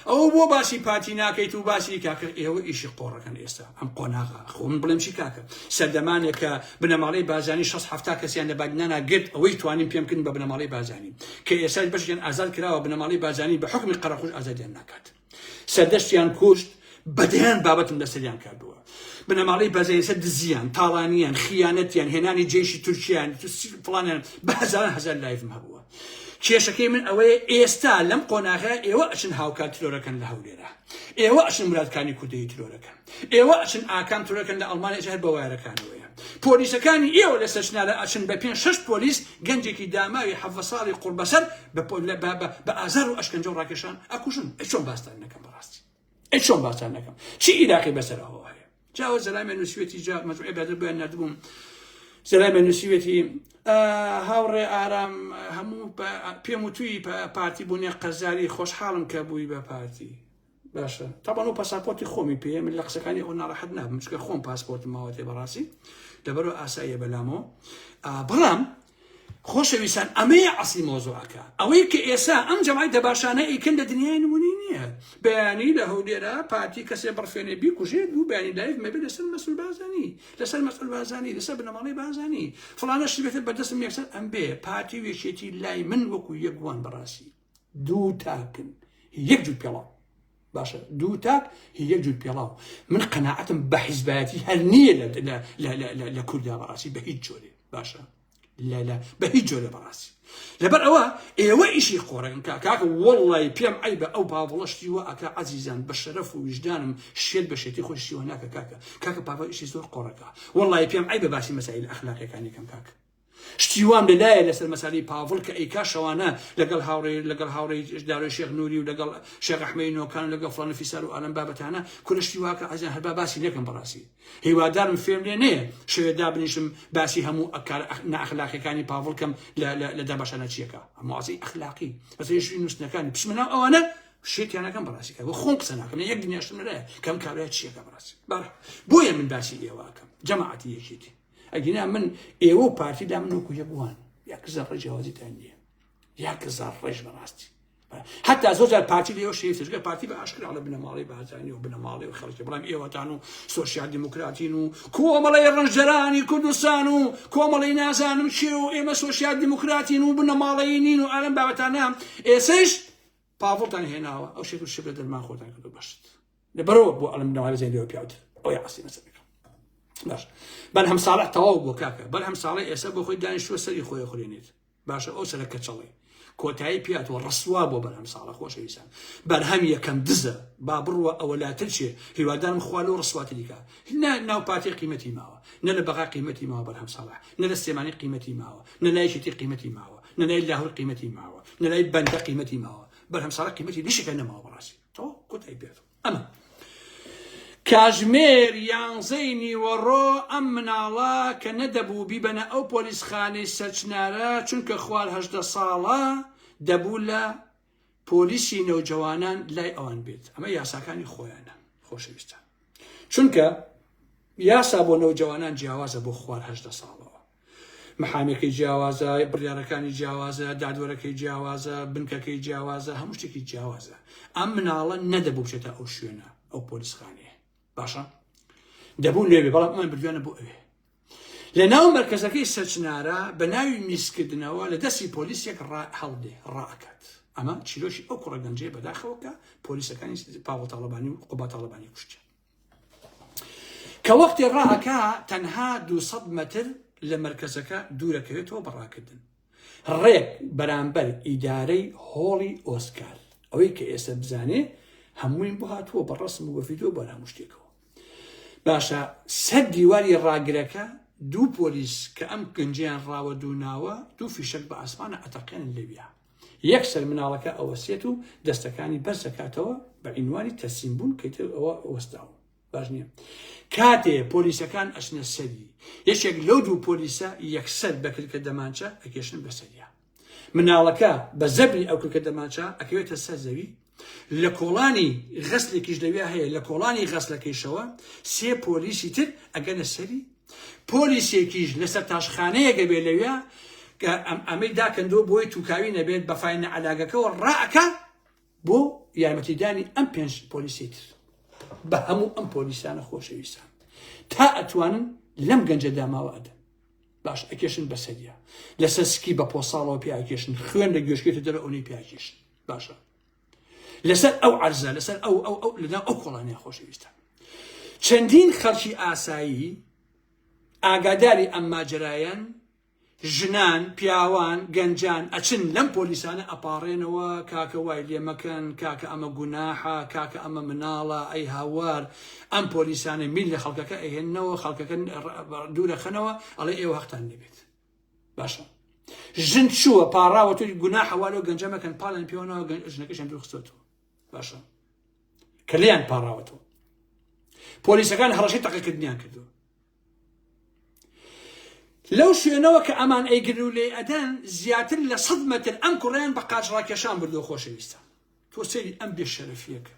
ئەوە بۆ باسی پارتی ناکەیت و باسی کاکە ئێوە ئیشی قۆڕەکەن ئێستا ئەم قۆناغە خۆ من بڵێم چی کاکە سەردەمانێک کە بنەماڵەی بازانی 6 هەفتا کەسیان لە بادینانا گرت ئەوەی توانیم پێم کردن بە بنەماڵەی بازانی کە ئێستا بەشیان ئازاد کراوە بنەماڵەی بازانی بە حکمی قەرەقوش ئازادیان ناکات سەردەشتیان کوشت بەدەیان بابەتم لەسەریان کردووە بنەماڵەی بەزەیسە دزیان تاڵانیان خیانەتیان هێنانی جێشی تورکیان فڵانیان بە هەزاران هەزار live م هەبووە کێشەکەی من ئەوەیە ئێستا لەم قۆناغە ئێوە ئەچن هاوکار ترۆرەکەن لە هەولێرە ئێوە ئەچن مرادکانی کوردەی ترۆرەکەن ئێوە ئەچن ئاکام ترۆرەکەن لە ئەڵمانیا هەر بە وایەرەکانەوەیە پۆلیسەکانی ئێوە لە سەرچنارە ئەچن بە پێ شش پۆلیس گەنجێکی داماوی حەڤە ساڵی قوڕبەسەر بە ئازار و ئەشکەنجە و ڕاکێشان ئەکوژن. ئەی چۆن باستان نەکەم بەڕاستی؟ ئەی چۆن باستان نەکەم؟ چی ئیلاقی بەسەر ئەوە هەیە؟ جاوە زەلامیان نووسیوێتی جا مەجموعی برادەر بۆیان نردبووم زەلامیان نووسیوێتی هاوڕێ ئارام هەموو پێم وتووی پارتی بوونێ قەرزاری خۆشحاڵم کە بووی بە پارتی باشە تابان ئەو پاساپۆرتی خۆمی پێ من لە قسەکانی ئەو ناڕەحەت نابم چونکە خۆم پاسپۆرتم ماوەتێ بەڕاستی لەبەرەوە ئاساییە بەلامەوە بەڵام خۆشەویستان ئەمەیە ئەسلی مۆزوعەکە ئەوەی کە ئێسا ئەم جەمای دەباشانە ئیکن لە دنیای نمونی نییە بەیانی لە هەولێرە پارتی کەسێ بڕفێنێ بیکوژێ دوو بەیانی live مەبێ لەسەر مەسول بازانی لەسەر مەسول بازانی لەسەر بنەماڵەی بازانی فڵانە شتی بێتە بەردەستم یەکسەر ئەم بێ پارتی و یەکێتی لای من وەکو یەک وان بەڕاستی دوو تاکن یەک جووت پێڵاو باشە دوو تاک یەک جووت پێڵاو من قەناعەتم بە حیزبایەتی هەر نییە لە کووردا بەڕاستی بە هیچ جۆرێ باشە لە لە بە هیچ جۆرێ بەڕاستی لەبەر ئەوە ئێوە ئیشی قۆڕەکەن کا کاکە وەڵی پێم عیبە ئەو پاڤڵە شتی وە ئەکا عەزیزان بە شەرەف و ویژدانم شێت بە شێتی خۆی شتیوە ناکە کاکە کاکە پاڤڵ ئیشی زۆر قۆڕەکە وەڵی پێم عیبە باسی مەسائل ئەخلاقیەکانی کەم کاکە شتی وام لەلایە لەسەر مەسەلەی پاڤڵ کە ئەیکا شەوانە لەگەڵ هاوڕێ لەگەڵ هاوڕێی دارۆی شێخ نوری و لەگەڵ شێخ ئەحمەی نۆکان و لەگەڵ فڵان و فیسار و ئالەم بابەتانە کورە شتی واکە عەزیزان هەر با باسی نەکەم بەڕاستی هیوادارم فێم لێ نەیە شەوێ دابنیشم باسی هەموو ئەکار نائەخلاقیەکانی پاڤڵ کەم لە لە لە دابەشانە چیەکە هەموو ئەخلاقی بەسەر شوی نووسنەکانی بچمە ناو ئەوانە شێتیان ئەکەم بەڕاستی کاکە خۆم قسە ناکەم یەک دنیاشتم لەلایە کەم کابرا چیەکە بەڕاستی بەڕ بۆیە من باسی ئێوە ئەکەم جەماعەتی یەکێتی ئەگینا من ئێوە و پارتی لا من وەکو یەک وان یەک زەڕە جیاوازیتان نییە یەک زەڕەش بەڕاستی حتا زۆر جار پارتی لێوە شەریف پارتی بە ئاشکرا لە بنەماڵەی بارزانی و بنەماڵەی و خەڵکی بەڵام ئێوەتان و سۆسیال دیموکراتین و کۆمەڵی ڕەنجدەرانی کوردستان و کۆمەڵی نازانم چێ و ئێمە سۆسیال دیموکراتین و بنەماڵەی نین و ئالەم بابەتانە ئێسش پاڤڵتان هێناوە ئەو شێت و شبرە دەرمان خۆتان کردو بەشت لەبەرەوە بۆ ئەڵم بنەماڵەی زێندەوە پیاوتر ئەوەی عەسلی مەسەلەکە باش بەرهەم ساڵح تەواو بووە کاکە بەرهەم ساڵح ئێستا بۆ خۆی دانیشتووە سەری خۆی خورێنێت باشە ئەو سەرە کەچەڵی. کۆتایی پیاتوە ڕسوا بۆ بەرهەم ساڵە خۆشەویستان بەرهەم یەکەم دزە با بڕوە ئەوە لاتر چێ هیوادارم خوا لەو ڕسواتریکا نە ناو پارتی قیمەتی ماوە نە لە بەغا قیمەتی ماوە بەرهەم ساڵح نە لە سلێمانی قیمەتی ماوە نە لای یەکێتی قیمەتی ماوە نە لای لاهور قیمەتی ماوە نە لای بەندە قیمەتی ماوە بەرهەم ساڵح قیمەتی لەشێکا نەماوە بەڕاستی تەواو کۆتایی پێ ئەمە کاژمێر یانزەی نیوەڕۆ ئەم مناڵە کە نەدەبوو بیبەنە ئەو پۆلیسخانەی سەرچنارە چونکە خوار 18 ساڵە دەبوو لە پۆلیسی نەوجەوانان لای ئەوان بێت ئەمە یاساکانی خۆیانە خۆشەویستان چونکە یاسا بۆ نەوجەوانان جیاوازە بۆ خوار هەژدە ساڵەوە محامەکەی جیاوازە بڕیارەکانی جیاوازە دادوەرەکەی جیاوازە بنکەکەی جیاوازە هەموو شتێکی جیاوازە ئەم مناڵە نەدەبوو بچێتە ئەو شوێنە ئەو پۆلیسخانەیە باشە دەبوو لێبێ بەڵام ئەمان بردویانە بۆ ئەوێ لە ناو مەرکەزەکەی سەرچنارە بە ناوی میزکردنەوە لە دەستی پۆلیسێک هەڵدێ ڕائەکات. ئەمە چیرۆکی ئەو کوڕە گەنجەیە بەداخەوە کە پۆلیسەکانی پاڤڵ تاڵەبانی و قوباد تاڵەبانی کوشتیان. کە وەختێ ڕائەکا تەنها 200 مەتر لە مەرکەزەکە دوورەکەوێتەوە بە ڕاکردن. ڕێک بەرامبەر ئیدارەی هۆڵی ئۆسکار. ئەوەی کە ئێستا بزانێ هەموویم بۆ هاتووە بە ڕەسم و بە ڤیدیۆ بە هەموو شتێکەوە. باشە سەر دیواری ڕاگرەکە دوو پۆلیس کە ئەم گەنجیان ڕاوە دوو ناوە دوو فیشەک بە ئاسمانە ئەتەقێنن لەویا یەکسەر مناڵەکە ئەوەسێت و دەستەکانی بەرزەکاتەوە بە عینوانی تەسلیم بوون کە ئیتر ئەوە وەستاوە باش نییە کاتێ پۆلیسەکان ئەچنە سەری یەکێک لەو دوو پۆلیسە یەکسەر بە کلکە دەمانچە ئەکێشن بەسەریا مناڵەکە بە زەبری ئەو کلکە دەمانچە ئەکەوێتە سەر زەوی لە کۆڵانی غەسلێکیش لەوێ هەیە لە کۆڵانی غەسلەکەیشەوە سێ پۆلیسی تر ئەگەنە سەری پۆلیسێکیش لەسەر تاشخانەیەکە بێ لەوێ کە ئەمەی داکەندەوە بۆی توکاوی نەبێت بە فاینە عەلاگەکەوە ڕائەکا بۆ یارمەتیدانی ئەم پێنج پۆلیسی تر بە هەموو ئەم پۆلیسانە خۆشەویستان تا ئەتوانن لەم گەنجە داماوە ئەدەن باش ئەکێشن بەسەریا لەسەر سکی بە پۆساڵەوە پیاکێشن خوێن لە گوێشکێتە دەرە ئەونەی پیاکێشن باشە لەسەر ئەو عەرزە لەسەر ئەو ئەو ئەو لەناو ئەو کۆڵانەیە خۆشەویستە چەندین خەڵکی ئاسایی ئاگاداری ئەم ماجرایەن ژنان پیاوان گەنجان ئەچن لەم پۆلیسانە ئەپاڕێنەوە کاکە وای لێ مەکەن کاکە ئەمە گوناحە کاکە ئەمە مناڵە ئەی هاوار ئەم پۆلیسانە میل لە خەڵکەکە ئەهێننەوە خەڵکەکە دوورەخەنەوە ئەڵێ ئێوە هەقتان نەبێت باشە ژن چووە پاڕاوە تۆ گوناحە وا لەو گەنجە مەکەن پاڵیان پێوەنەوە ژنەکەشیان دوور خستۆتەوە باشە کە لێیان پاڕاوەتەوە پۆلیسەکان هەڕەشەی تەقەکردنیان کردووە لەو شوێنەوە کە ئەمان ئەیگرن و لێی ئەدەن زیاتر لە سەد مەتر ئەم کوڕیان بە قاچ ڕاکێشان بردووە خۆشەویستان تۆ سەیری ئەم بێشەرەفیەکە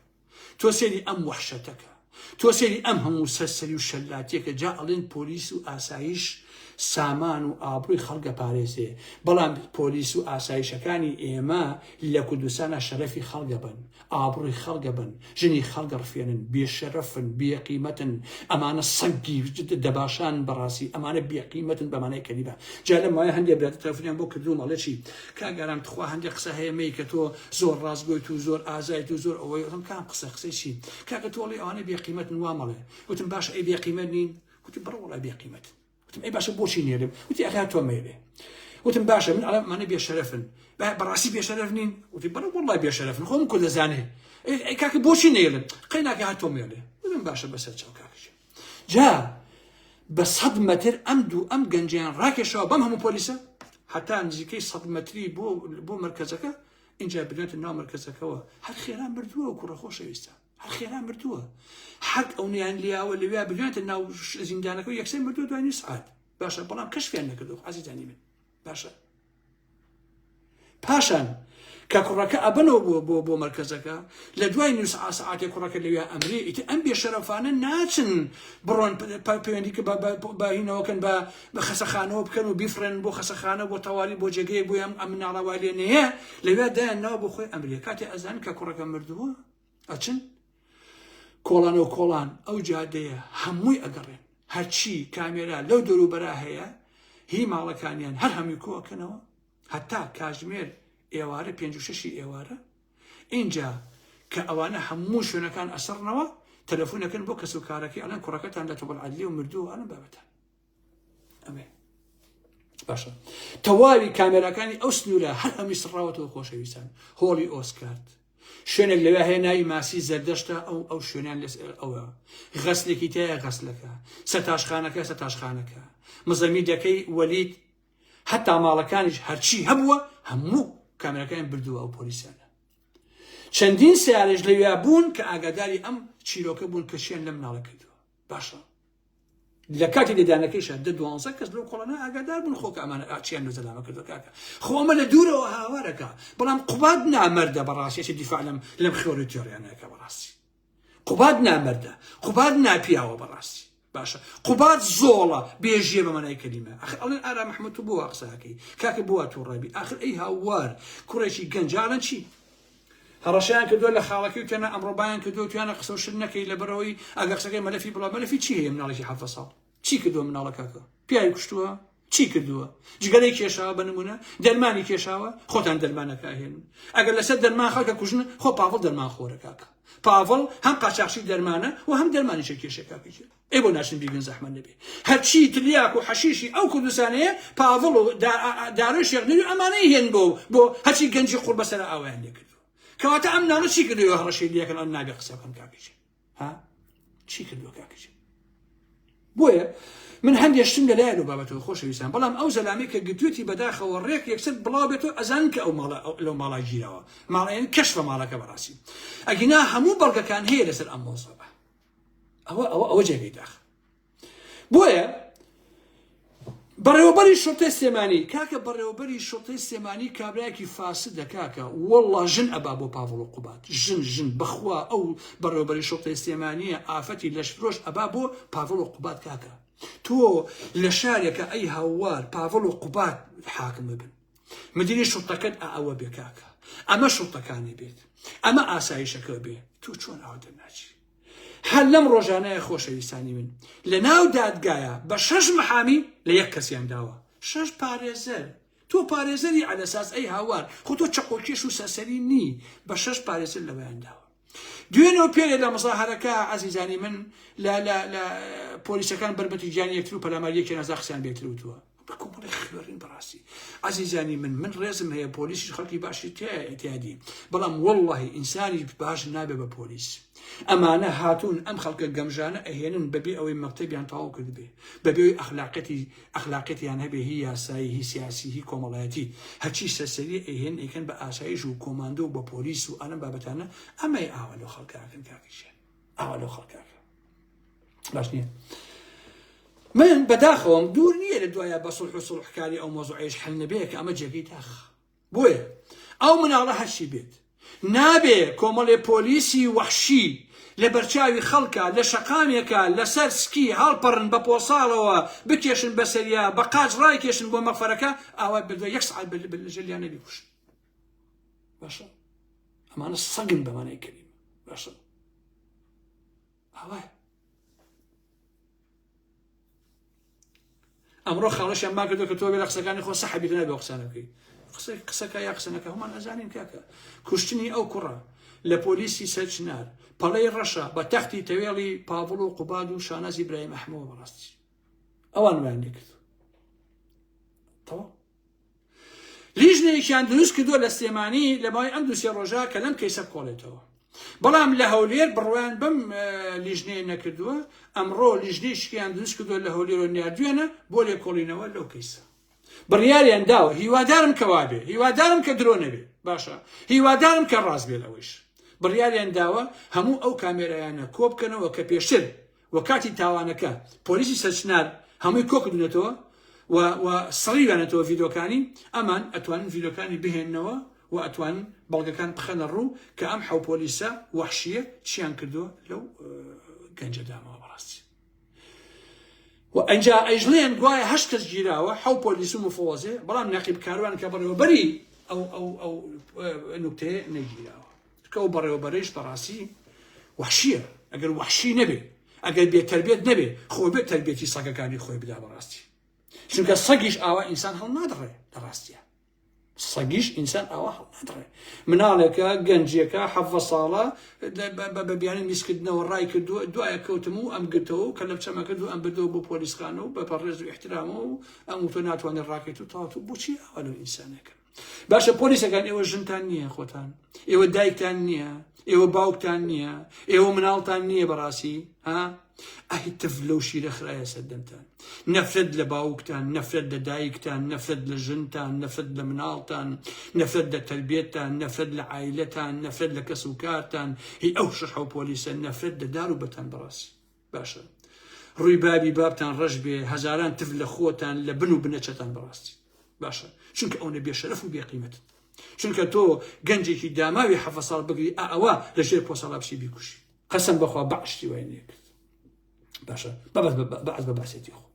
تۆ سەیری ئەم وەحشەتەکە تۆ سەیری ئەم هەموو سەرسەری و شەلاتیەکە جا ئەڵێن پۆلیس و ئاسایش سامان و ئابڕووی خەڵک ئەپارێزێ بەڵام پۆلیس و ئاسایشەکانی ئێمە لە کوردستانا شەرەفی خەڵک ئەبەن ئابڕووی خەڵک ئەبەن، ژنی خەڵک ئەڕفێنن، بێشەرەفن، بێقیمەتن، ئەمانە سەگی دەباشانن بەڕاستی، ئەمانە بێقیمەتن بە مانای کەلیمە. جا لەم ماوەیە هەندێ برادەر تەلەفونیان بۆ کردووم ئەڵێ چی، کاک ئارام تخوا هەندێ قسە هەیە مەیکە تۆ زۆر ڕاستگۆیت و زۆر ئازایت و زۆر ئەوەی، وتم کام قسە، قسەی چی؟ کاکە تۆ ئەڵێی ئەوانە بێقیمەتن وا مەڵێ. وتم باشە ئەی بێقیمەت نین؟ وتی بەڕێ وەڵای بێقیمەتن. وتم ئەی باشە بۆچی نێرم وتی ئەخە تۆ مەیلێ وتم باشە من ئەڵێم ئەمانە بێشەرەفن بەڕاستی بێشەرەف نین وتی بەڵێ وەڵڵای بێشەرەفن خۆم کو دەزانێ ئەی کاکە بۆچی نێڵم قەی ناکە هەر تۆ مێڵێ وتم باشە بەسەر چاو کاکە جا بە سەد مەتر ئەم دوو ئەم گەنجیان ڕاکێشەوە بەم هەموو پۆلیسە هەتا نزیکەی سەد مەتری بۆ بۆ مرکزەکە اینجا بنێتە ناو مرکزەکەوە هەر خێرا مردووە و کوڕە خۆشەویستە هەر خێرا مردووە حەک ئەونیان لیاوە لەویا بگاتە ناو زیندانەکە و یەکسەر مردووە دوای نیو سعات باشە بەڵام کەشفیان نەکردو عزیزانی من باشە پاشان کە کوڕەکە ئەبنەوە بۆ بۆ بۆ مرکزەکە لە دوای نیو سعات سعاتێ کوڕەکە لەویا ئەمری ئیتر ئەم بێشەرەفانە ناچن بڕۆن پەیوەندی کە بە هینەوەکەن بە بە خەسەخانەوە بکەن و بیفڕێن بۆ خەسەخانە بۆ تەواری بۆ جێگەیەک بۆ ئەم ئەم مناڵە وای لێ نەیە لەویا دایان ناوە بۆ خۆی ئەمریە کاتێ ئەزانن کە کوڕەکە مردووە ئەچن کۆڵانەوە کۆڵان ئەو جادەیە هەمووی ئەگەڕێن هەرچی کامێرا لەو دەوروبەرا هەیە هی ماڵەکانیان هەر هەمووی کۆئەکەنەوە هەتا کاژمێر ئێوارە پێنج و شەشی ئێوارە ئینجا کە ئەوانە هەموو شوێنەکان ئەسڕنەوە تەلەفۆنەکەن بۆ کەس و کارەکەی ئەڵێن کوڕەکەتان لە تۆبەل عەدلی و مردووە ئەلم بابەتە ئەمێ. باشە تەواوی کامێراکانی ئەو سنوورە هەر هەمووی سڕاوەتەوە خۆشەویستان هۆڵی ئۆسکارت شوێنێک لەوێ هەیە ناوی ماسی زەردەشتە ئەو ئەو شوێنیان لەس ئەوە غەسلێکی تایە غەسلەکە سەتاشخانەکە سەتاشخانەکە مزەمیدەکەی وەلید هەتا ماڵەکانیش هەرچی هەبووە هەموو کامێراکانیان بردووە ئەو پۆلیسانە چەندین سیارەش لەویا بوون کە ئاگاداری ئەم چیرۆکە بوون کە چیان لەم مناڵە کردووە باشە لە کاتی لێدانەکەیشا دە دوانزە کەس لەو کۆڵانە ئاگادار بوون خۆ کە ئەمانە چیان لە زەلامە کردووە کاکە خۆ ئەمە لە دوورەوە هاوارەکە بەڵام قوباد نامەردە بەڕاستی چی دیفاع لەم لەم خێڵ و تێڕیانەکە بەڕاستی قوباد نامەردە قوباد ناپیاوە بەڕاستی باشە قوباد زۆڵە بێژیە بە مانای کەلیمە ئەخر ئەڵێن ئارام محمد تو بۆ وا قسەکەی کاکە بۆ وا توڕەبی ئاخر ئەی هاوار کوڕێکی گەنجانە چی هەڕەشەیان کردووە لە خاڵەکەی و تەنە ئەمڕۆ بایان کردووە تویانە قسە و شت نەکەی لەبەرەوەی ئەگەر قسەکەی مەلەفی بڵا مەلەفی چی هەیە مناڵێکی حەڤدە ساڵ چی کردووە مناڵە کاکە پیاوی کوشتووە چی کردووە جگەرەی کێشاوە بە نمونە دەرمانی کێشاوە خۆتان دەرمانەکە ئەهێنن ئەگەر لەسەر دەرمان خەڵکە کوژن خۆ پاڤڵ دەرمان خۆرە کاکە پاڤڵ هەم قاچاخچی دەرمانە و هەم دەرمانیشە کێشە کاکە گیان ئەی بۆ ناچن بیگرن زەحمەت نەبێ هەرچی تلیاک و حەشیشی ئەو کوردستانەیە پاڤڵ و دارۆی شێخ نوری ئەمانەی هێن بۆ بۆ هەرچی گەنجی قوڕ بەسەر ئاوایان لێکردووە کەواتە ئەم ناڵە چی کردووە هەڕەشەی لێکەن ئەم نابێ قسە بکەن کاکە گیان ها چی کردووە کاکە گیان بۆیە من هەندێک شتم لەلایە لەو بابەتەوە خۆشەویستان بەڵام ئەو زەلامی کە گرتوێتی بەداخەوە ڕێک یەکسەر بڵاو بێتەوە ئەزان کە ئەو ماڵە لەو ماڵا گیراوە ماڵیان کەشفە ماڵەکە بەڕاستی ئەگینا هەموو بەڵگەکان هەیە لەسەر ئەم مۆزەبە ئەوە ئەوە ئەوە جێگەی داخ بۆیە بەڕێوەبەری شرتەی سلێمانی کاکە بەڕێوەبەری شرتەی سلێمانی کابراایەکی فاسدە کاکە والله ژن ئەبا بۆ پاڤڵ و قوبات ژن ژن بەخوا ئەو بەڕێوەبەری شرتەی سلێمانیە ئافەتی لەشفرۆش ئەبا بۆ پاڤڵ و قوبات کاکە تۆ لە شارێکە ئەی هاوار پاڤڵ و قوبات حاکم ببن مدیری شرتەکەت ئەوە بێ کاکە ئەمە شرتەکانی بێت ئەمە ئاسایشەکە بێ تۆ چۆن ئەوە دەرناچی هەر لەم ڕۆژانەیە خۆشەویستانی من لە ناو دادگایە بە شەش محامی لە یەک کەسیان داوە شەش پارێزەر تۆ پارێزەری عەلەساس ئەی هاوار خۆ تۆ چەقۆکێش و سەرسەری نی بە شەش پارێزەر لەوەیان داوە دوێنێ و پێرێ لە مزاهەرەکە عەزیزانی من لە لە لە پۆلیسەکان بەربەتی گیانی یەکتر و پەلامار یەکێ نازا قسەیان بێتر وتووە بە کۆمەڵی خوێڕین بەڕاستی عەزیزانی من من ڕێزم هەیە پۆلیسیش خەڵکی باشی تیادی بەڵام واللهی ئینسانی باش نابێ بە پۆلیس ئەمانە هاتوون ئەم خەڵکە گەمژانە ئەهێنن بەبێ ئەوەی مەکتەبیان تەواو کردبێ بەبێ ئەوەی ئەخلاقەتی ئەخلاقیان هەبێ هی یاسایی هی سیاسی هی کۆمەڵایەتی هەرچی سەرسەری ئەهێن ئەیکەن بە ئاسایش و کۆماندۆ و بە پۆلیس و ئەلەم بابەتانە ئەمەی ئاوا لەو خەڵکەکەن کاکەشیان ئاوا لەو خەڵکەکە باش نییە من بەداخەوەم دوور نییە لە دوایە بە سڵح و سڵحکاری ئەو مۆزوعەیش حل نەبێ کە ئەمە جێگەی داخ بۆیە ئەو مناڵە هەرچی بێت نابێ کۆمەڵێ پۆلیسی وەحشی لە بەرچاوی خەڵکە لە شەقامێکە لەسەر سکی هەڵپەڕن بە پۆساڵەوە بکێشن بەسەریا بە قاچ ڕایکێشن بۆ مەغفەرەکە ئاوا بە یەک سعات لەژێریان نەبیکوشن باشە ئەمانە سەگن بەمانای کەلیم باشە ئاوایە ئەمڕۆ خاڵشیان ما کردو کە تۆ بێ لە قسەکانی خۆ سەحەبی نابێ قسانە بکەی قسە قسەکە یا قسەنەکە هەمان ئەزانین کاکە کوشتنی ئەو کوڕە لە پۆلیسی سەرچنار پەڵەی ڕەشە بە تەختی تەوێڵی پاڤڵ و قوباد و شانازی برایم ئەحمەوە بەڕاستی ئەوان وایان لێکرد تەواو لیژنەیەکیان دروست کردووە لە سلێمانی لە ماوەی ئەم دوو سێ ڕۆژە کە لەم کەیسە بکۆڵێتەوە بەڵام لە هەولێر بڕوایان بەم لیژنەیە نەکردووە ئەمڕۆ لیژنەیەکیان دروست کردووە لە هەولێر و ناردویانە بۆ لێکۆڵینەوە لەو کەیسە بڕیاریان داوە هیوادارم کە وابێ هیوادارم کە درۆ نەبێ باشە هیوادارم کە ڕاست بێت ئەوەیش بڕیاریان داوە هەموو ئەو کامێرایانە کۆبکەنەوە کە پێشتر و کاتی تاوانەکە پۆلیسی سەرچنار هەمووی کۆکردونەتەوە و و سڕیویانەتەوە ڤیدۆکانی ئەمان ئەتوانن ڤیدۆکانی بهێننەوە و ئەتوانن بەڵگەکان بخەنە ڕوو کە ئەم حەو پۆلیسە وەحشیە چیان کردووە لەو گەنجە دامەوە بەڕاستی و ئەنجا ئەیژڵێن گوایە هەشت کەس گیراوە حەو پۆلیس و مفەوەزێ بەڵام نەقیب کاروان کە بەڕێوەبەری ئەو ئەو ئەو نوکتەیە نەگیراوە چونکە ئەو بەڕێوەبەرەیش بەڕاستی وەحشیە ئەگەر وەحشی نەبێ ئەگەر بێ تەربێت نەبێ خۆ بێ تەربێتی سەگەکانی خۆی بدا بەڕاستی چونکە سەگیش ئاوا ئینسان هەڵنادڕێ لە ڕاستیە. سەگیش ئینسان ئاوا هەڵنادڕێ. مناڵێکە، گەنجێکە، حەڤە ساڵە، بە بیانوی میزکردنەوە ڕای کردووە، دوایە کەوتم و ئەم گرتەوە و کەلەپچەمە کرد و ئەم بردەوە بۆ پۆلیسخانە و بە ڕێز و ئیحترامەوە و ئەم وتۆ ناتوانێت ڕاکەیت و تاوت و بۆچی ئاوا لەو ئینسانەکەن؟ باشە پۆلیسەکان ئێوە ژنتان نییە خۆتان، ئێوە دایکتان نییە، ئێوە باوکتان نییە، ئێوە مناڵتان نییە بەڕاستی ها؟ ئەی تف لەو شیرە خرایە سەر دەمتان. نەفرەت لە باوکتان، نەفرەت لە دایکتان، نەفرەت لە ژنتان، نەفرەت لە مناڵتان، نەفرەت لە تەربیەتتان، نەفرەت لە عایلەتان، نەفرەت لە کەس و کارتان، هی ئەو شەش حەو پۆلیسە، نەفرەت لە دار و بەتان بەڕاستی. باشە. ڕووی بابی بابتان ڕەش بێ، هەزاران تف لە خۆتان، لە بن و بنەچەتان بەڕاستی. باشە. چونکە ئەونە بێشەرەف و بێقیمەتن. چونکە تۆ گەنجێکی داماوی حەفە ساڵ بگری ئا ئەوە لە ژێر پۆسەڵا بچی بیکوژی. قەسەم بەخوا بەعس شتی وای نەکرد. باشە بەبەس بەعس بە بەعسێتی خۆ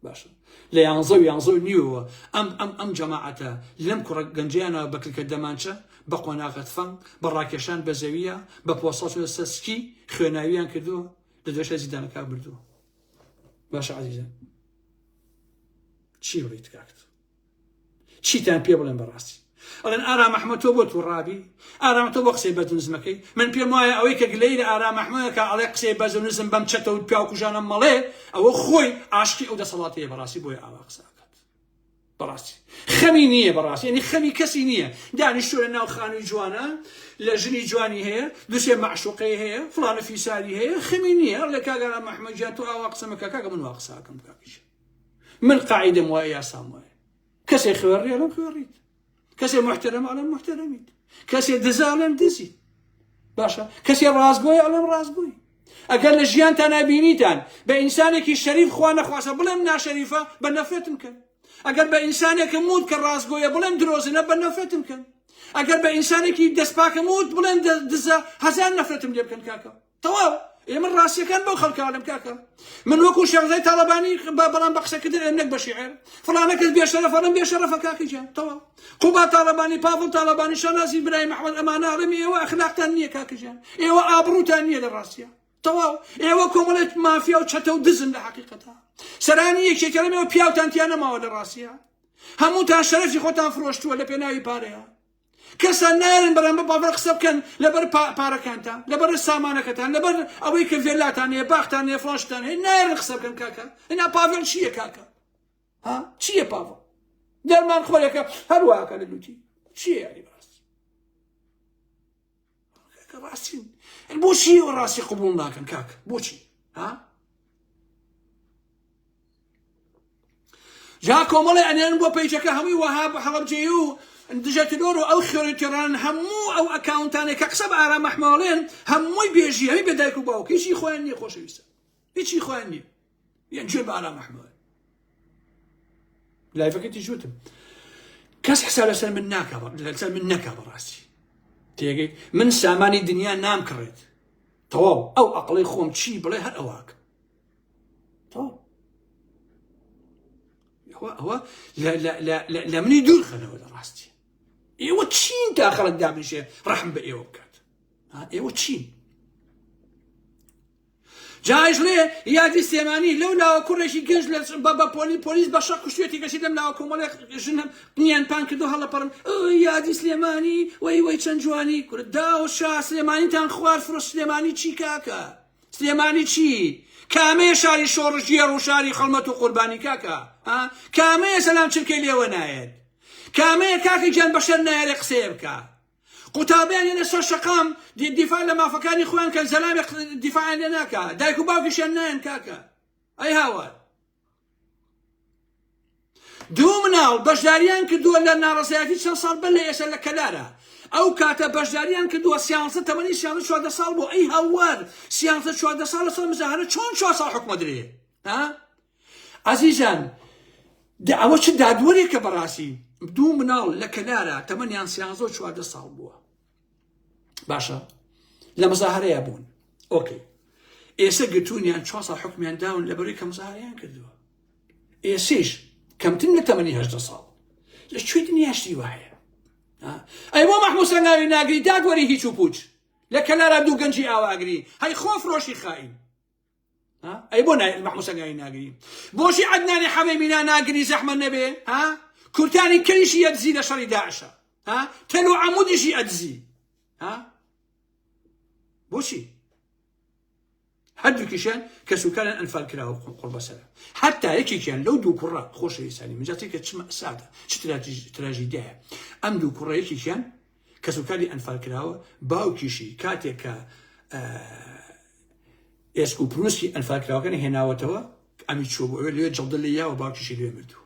باشە لە یانزە و یانزە و نیوەوە ئەم ئەم ئەم جەماعەتە لەم کوڕە گەنجیانەوە بە کلکە دەمانچە بە قۆناغە تفەنگ بە ڕاکێشان بە زەویە بە پۆسەڵ چوونە سەر سکی خوێناویان کردووە لە دوێشە زیندانەکە بردووە باشە عزیزە چی بڵیت کاکت چیتان پێ بڵێم بەڕاستی ئەڵێن ئارام ئەحمەد تۆ بۆ توڕابی ئارام تۆ بۆ قسەی بەرز و نزمەکەی من پێم وایە ئەوەی کە گلەیی لە ئارام ئەحمەدەکە ئەڵێ قسەی بەرز و نزم بەم چەتە و پیاوکوژانە مەڵێ ئەوە خۆی عاشقی ئەو دەسەڵاتەیە بەڕاستی بۆیە ئاوا قسە ئەکات بەڕاستی خەمی نییە بەڕاستی یعنی خەمی کەسی نییە دانیشتووە لە ناو خانووی جوانە لە ژنی جوانی هەیە دوسێ مەعشوقەی هەیە فڵانە فیساری هەیە خەمی نییە ئەڵێ کاک ئارام ئەحمەد گیان تۆ ئاوا قسە مەکە کاکە من وا قسە ئەکەم کاکە من قاعیدەم وایە یاسام وایە کەسێ خوێڕی ئەڵێم خوێڕیت کەسێ محتەرەم ئەڵێم محتەرەمیت کەسێ دزە ئەڵێم دزیت باشە کەسێ ڕاستگۆی ئەڵێم ڕاستگۆی ئەگەر لە ژیانتان نبینیتان بە ئینسانێکی شەریف خوا نەخواسە بڵێم ناشەریفە بە نەفرەتم کەن ئەگەر بە ئینسانێکم وت کە ڕاستگۆیە بڵێم درۆزنە بە نەفرەتم کەن ئەگەر بە ئینسانێکی دەستپاکم وت بڵێن دزە هەزار نەفرەتم لێ بکەن کاکە تەواو ئێ من ڕاستیەکان بەو خەڵکە ئەڵێم کاکە من وەکو شێخزای تاڵەبانی بەڵام بە قسەکردن ئەم نەک بە شیعر فڵانە کەس بێشەرەفە ئەڵێم بێشەرەفە کاکە گیان تەواو قوبا تاڵەبانی پاڤڵ تاڵەبانی شانازی برای محمد ئەمانە ئەڵێم ئێوە ئەخلاقتان نییە کاکە گیان ئێوە ئابڕووتان نییە لە ڕاستیە تەواو ئێوە کۆمەڵێک مافیا و چەتە و دزن لە حەقیقەتە سەرانی یەکێتی ئەڵێم ئێوە پیاوتان تیا نەماوە لە ڕاستیە هەمووتان شەرەفی خۆتان فرۆشتووە لە پێناوی پارەیە کەسان نایەن بەرامبەر باڤڵ قسە بکەن لەبەر پارەکانتان لەبەر سامانەکەتان لەبەر ئەوەی کە ڤێلاتان هەیە باختان هەیە فڵاشتان هەیە نایەن قسە بکەن کاکە ئینا پاڤڵ چییە کاکە ها چییە پاڤڵ دەرمان خۆرێکە هەرواکە لە لوتی چییە یاری بەڕاستی ڕاستی بۆچی ڕاستی قبول ناکەن کاک بۆچی ها جا کۆمەڵی ئەنێرن بۆ پەیجەکە هەمووی وەهاب هەڵەبجەیی و دژە تیرۆر و ئەو خوێڕی تێڕان هەموو ئەو ئەکاونتانەی کە قسە بە ئارام ئەحمەڵێن هەمووی بێژی هەمی بێ دایک و باوک هیچی خۆیان نییە خۆشەویستە هیچی خۆیان نییە یان جوێن بە ئارام ئەحمەڵ لایڤەکە تیژوتم کەس حساب لەسەر من ناکە لەسەر من نەکا بەڕاستی تێگەیت من سامانی دنیا نامکڕێت تەواو ئەو ئەقڵی خۆم چی بڵێ هەر ئەوواک تەواو ئەوە لە منی دوور خەنەوە لە ڕاستی ئێوە چین تا خەڵک دابنیشێ ڕەحم بە ئێوە بکات ئێوە چین جایش لێ یادی سلێمانی لەو لاوە کوڕێکی گەنج لە بە پۆلی پۆلیس بە شەق کوشتێتی کەچی لەم لاوە کۆمەڵێک ژن نیان پان کردو هەڵەپەڕن یادی سلێمانی وەی وەی چەند جوانی کورد داوە شا سلێمانیتان خوار فرۆ سلێمانی چی کاکە سلێمانی چی؟ کامەیە شاری شۆڕشگێڕ و شاری خەڵمەت و قوربانی کاکە ها؟ کامەیە سەلام چرکەی لێوە نایەت؟ کامەیە کاکە گیان بەشەر نایەرێ قسەیە بکا؟ قوتابیان یەنە سەر شەقام دیفاع لە مافەکانی خۆیان کەن زەلامێ دیفاعیان لێ ناکا دایک و باوکیشیان نایەن کاکە ئەی هاوار دوو مناڵ بەشداریان کردووە لە ناڕەزایەتی چەند ساڵ بەر لە ئێستا لە کەلارە ئەو کاتە بەشداریان کردووە سیانزە تەمەنی سیانزە 14 ساڵ بوو ئەی هاوار سیانزە 14 ساڵ لەسەر مزاهرە چۆن چوار ساڵ حکومە درێ ها عەزیزان ئەوە چ دادوەرێکە بەڕاستی دوو مناڵ لە کەلارە تەمەنیان سیانزە و 14 ساڵ بووە باشە لە مزاهرەیە بوون ئۆکەی ئێستا گرتوونیان چوار ساڵ حکومیان داون لەبەرەی کە مزاهرەیان کردووە ئێسیش کەمتر لە تەمەنی هەژدە ساڵ لە کوێ دنیا شتی وایە ئەی بۆ مەحموود سەنگاوی ناگری دادوەری هیچ و پوچ لە کەلارا دوو گەنجی ئاواگری هەی خۆ فرۆشی خائین ئەی بۆ مەحموود سەنگاوی ناگری بۆشی عەدنانی حەمەی مینا ناگری زەحمە نەبێ ها؟ کورتانی کەریشی ئەدزی لە شەڕی داعشە ها تەل و عەمودیشی ئەدزی ها بۆچی هەردووکیشیان کەسوکاریان ئەنفال کراوە قوڕبەسەرە حتا یەکێکیان لەو دوو کوڕە خۆشەویستانی من جا کە چ مەساتە چ تراژیدیایە ئەم دوو کوڕە یەکێکیان کەسوکاری ئەنفال کراوە باوکیشی کاتێک کە ئێسک و پروسکی ئەنفال کراوەکانی هێناوەتەوە ئەمی چوە بۆ ئەوێ لێ جەڵدە لێ یاوە باوکیشی لێ مردوو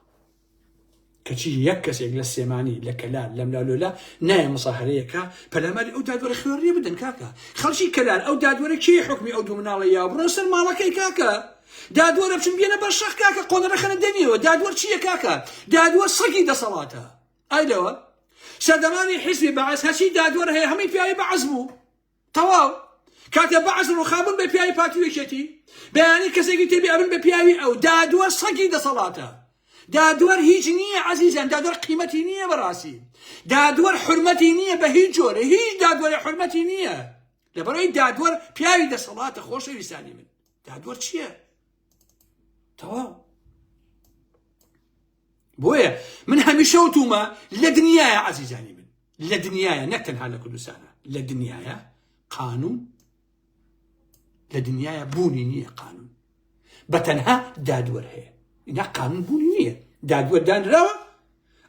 کەچی یەک کەسێک لە سلێمانی لە کەلار لەملا لۆلا نایە مزاهرەیەکە پەلاماری ئەو دادوەرە خوێڕیە بدەن کاکە خەڵکی کەلار ئەو دادوەرە کێ حکمی ئەو دوو مناڵە یا بڕۆن سەر ماڵەکەی کاکە دادوەرە بچن بێنە بەر شەق کاکە قۆنەرە خەنە دەمیەوە دادوەر چییە کاکە دادوەر سەگی دەسەڵاتە ئای لەوە سەردەمانی حیزبی بەعس هەرچی دادوەر هەیە هەمووی پیاوی بەعس بوو تەواو کاتێ بەعس ڕوخا بوون بە پیاوی پارتی و یەکێتی بەیانی کەسێکی تر بێ ئەبن بە پیاوی ئەو دادوەر سەگی دەسەڵاتە دادوەر هیچ نییە عەزیزان دادوەر قیمەتی نییە بەڕاستی دادوەر حرمەتی نییە بە هیچ جۆرە هیچ دادوەرە حرمەتی نییە لەبەرەوەی دادوەر پیاوی دەسەڵاتە خۆشەویستانی من دادوەر چییە تەواو بۆیە من هەمیشە وتومە لە دنیاە عەزیزانی من لە دنیاە نەک تەنها لە کوردستانە لە دنیاە قانون لە دنیاە بوونی نییە قانون بە تەنها دادوەر هەیە اینا قانون بوونی نییە دادوەر دانراوە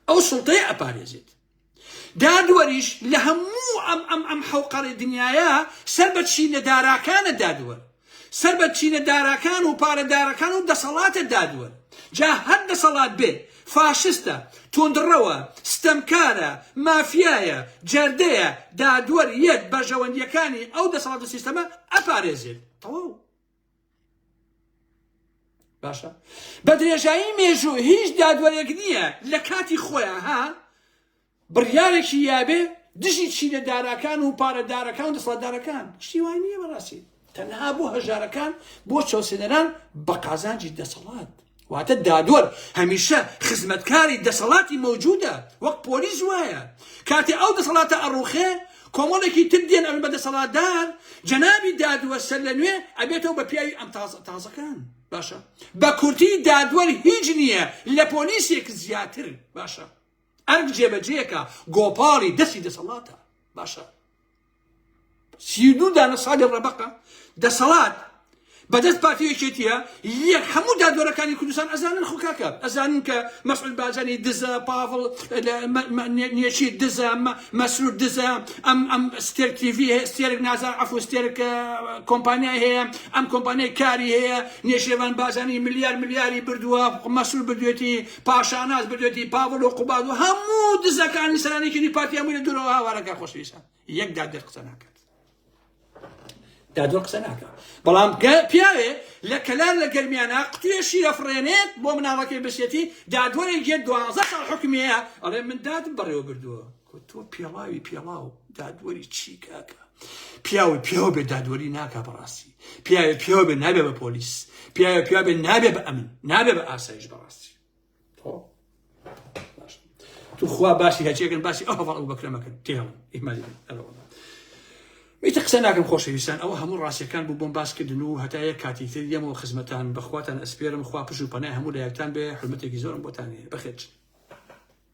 ئەو سڵتەیە ئەپارێزێت دادوەریش لە هەموو ئەم ئەم ئەم حەوقەڕی دنیایە سەر بە چینە داراکانە دادوەر سەر بە چینە داراکان و پارەدارەکان و دەسەڵاتە دادوەر جا هەر دەسەڵات بێ فاشستە توندڕەوە ستەمکارە مافیایە جەردەیە دادوەر یەت بەرژەوەندیەکانی ئەو دەسەڵات و سیستەمە ئەپارێزێت تەواو باشە بە درێژایی مێژوو هیچ دادوەرێک نییە لە کاتی خۆیان ها بڕیارێکی یابێ دژی چینە داراکان و پارەدارەکان و دەسەڵاتدارەکان شتی وای نییە بەڕاستی تەنها بۆ هەژارەکان بۆ چەوسێنەران بە قازانجی دەسەڵات واتە دادوەر هەمیشە خزمەتکاری دەسەڵاتی مەوجودە وەک پۆلیس وایە کاتێ ئەو دەسەڵاتە ئەڕوخێ کۆمەڵێکی تر دێن ئەبن بە دەسەڵاتدار جەنابی دادوەر سەر لە نوێ ئەبێتەوە بە پیاوی ئەم تازە تازەکان باشە بە کورتی دادوەر هیچ نییە لە پۆلیسێک زیاتر باشە ئەرک جێبەجێکە گۆپاڵی دەستی دەسەڵاتە باشە 32 دانە ساڵی ڕەبەقە دەسەڵات بەدەست پارتی یەکێتیە یەک هەموو دادوەرەکانی کوردستان ئەزانن خو کاکە ئەزانن کە مەسعود بارزانی دزە پاڤڵ نێچیر دزە مەسرور دزە ئەم ئەم ستێرک تیڤی هەیە ستێرک نازار عەفو ستێرک کۆمپانیای هەیە ئەم کۆمپانیای کاری هەیە نێچیرڤان بارزانی ملیار ملیاری بردووە مەسرور بردوێتی پاشاناز بردوێتی پاڤڵ و قوباد و هەموو دزەکانی سەرانێکی پارتی هەمووی لە دوورەوە هاوارەکە خۆشەویستان یەک دادگەر قسە ناکات دادوەر قسە ناکە بەڵام پیاوێ لە کەلار لە گەرمیانە قوتوێ شیرە فڕێنێت بۆ مناڵەکەی بسێتی دادوەرێک یە دوازە ساڵ حکمیەیە ئەڵێ من دادم بەڕێوە بردووە تۆ پێڵاوی پێڵاو دادوەری چی کاکە پیاوی پیاو بێ دادوەری ناکا بەڕاستی پیاوی پیاو بێ نابێ بە پۆلیس پیاوی پیاو بێ نابێ بە ئەمن نابێ بە ئاسایش بەڕاستی توخوا باسی هەچێکن باسی ئەو هەڤاڵ ئەبوبەکرە مەکەن تێڵن ئیهمالی بن ئەرەوە ئیتر قسە ناکەم خۆشەویستان ئەوە هەموو ڕاستیەکان بوو بۆم باس کردن و هەتا یەک کاتی تر یەمەوە خزمەتان بەخواتان ئەسپێرم خوا پشت و پەنای هەموو لایەکتان بێ حورمەتێکی زۆرم بۆتان هەیە بەخێر بچن.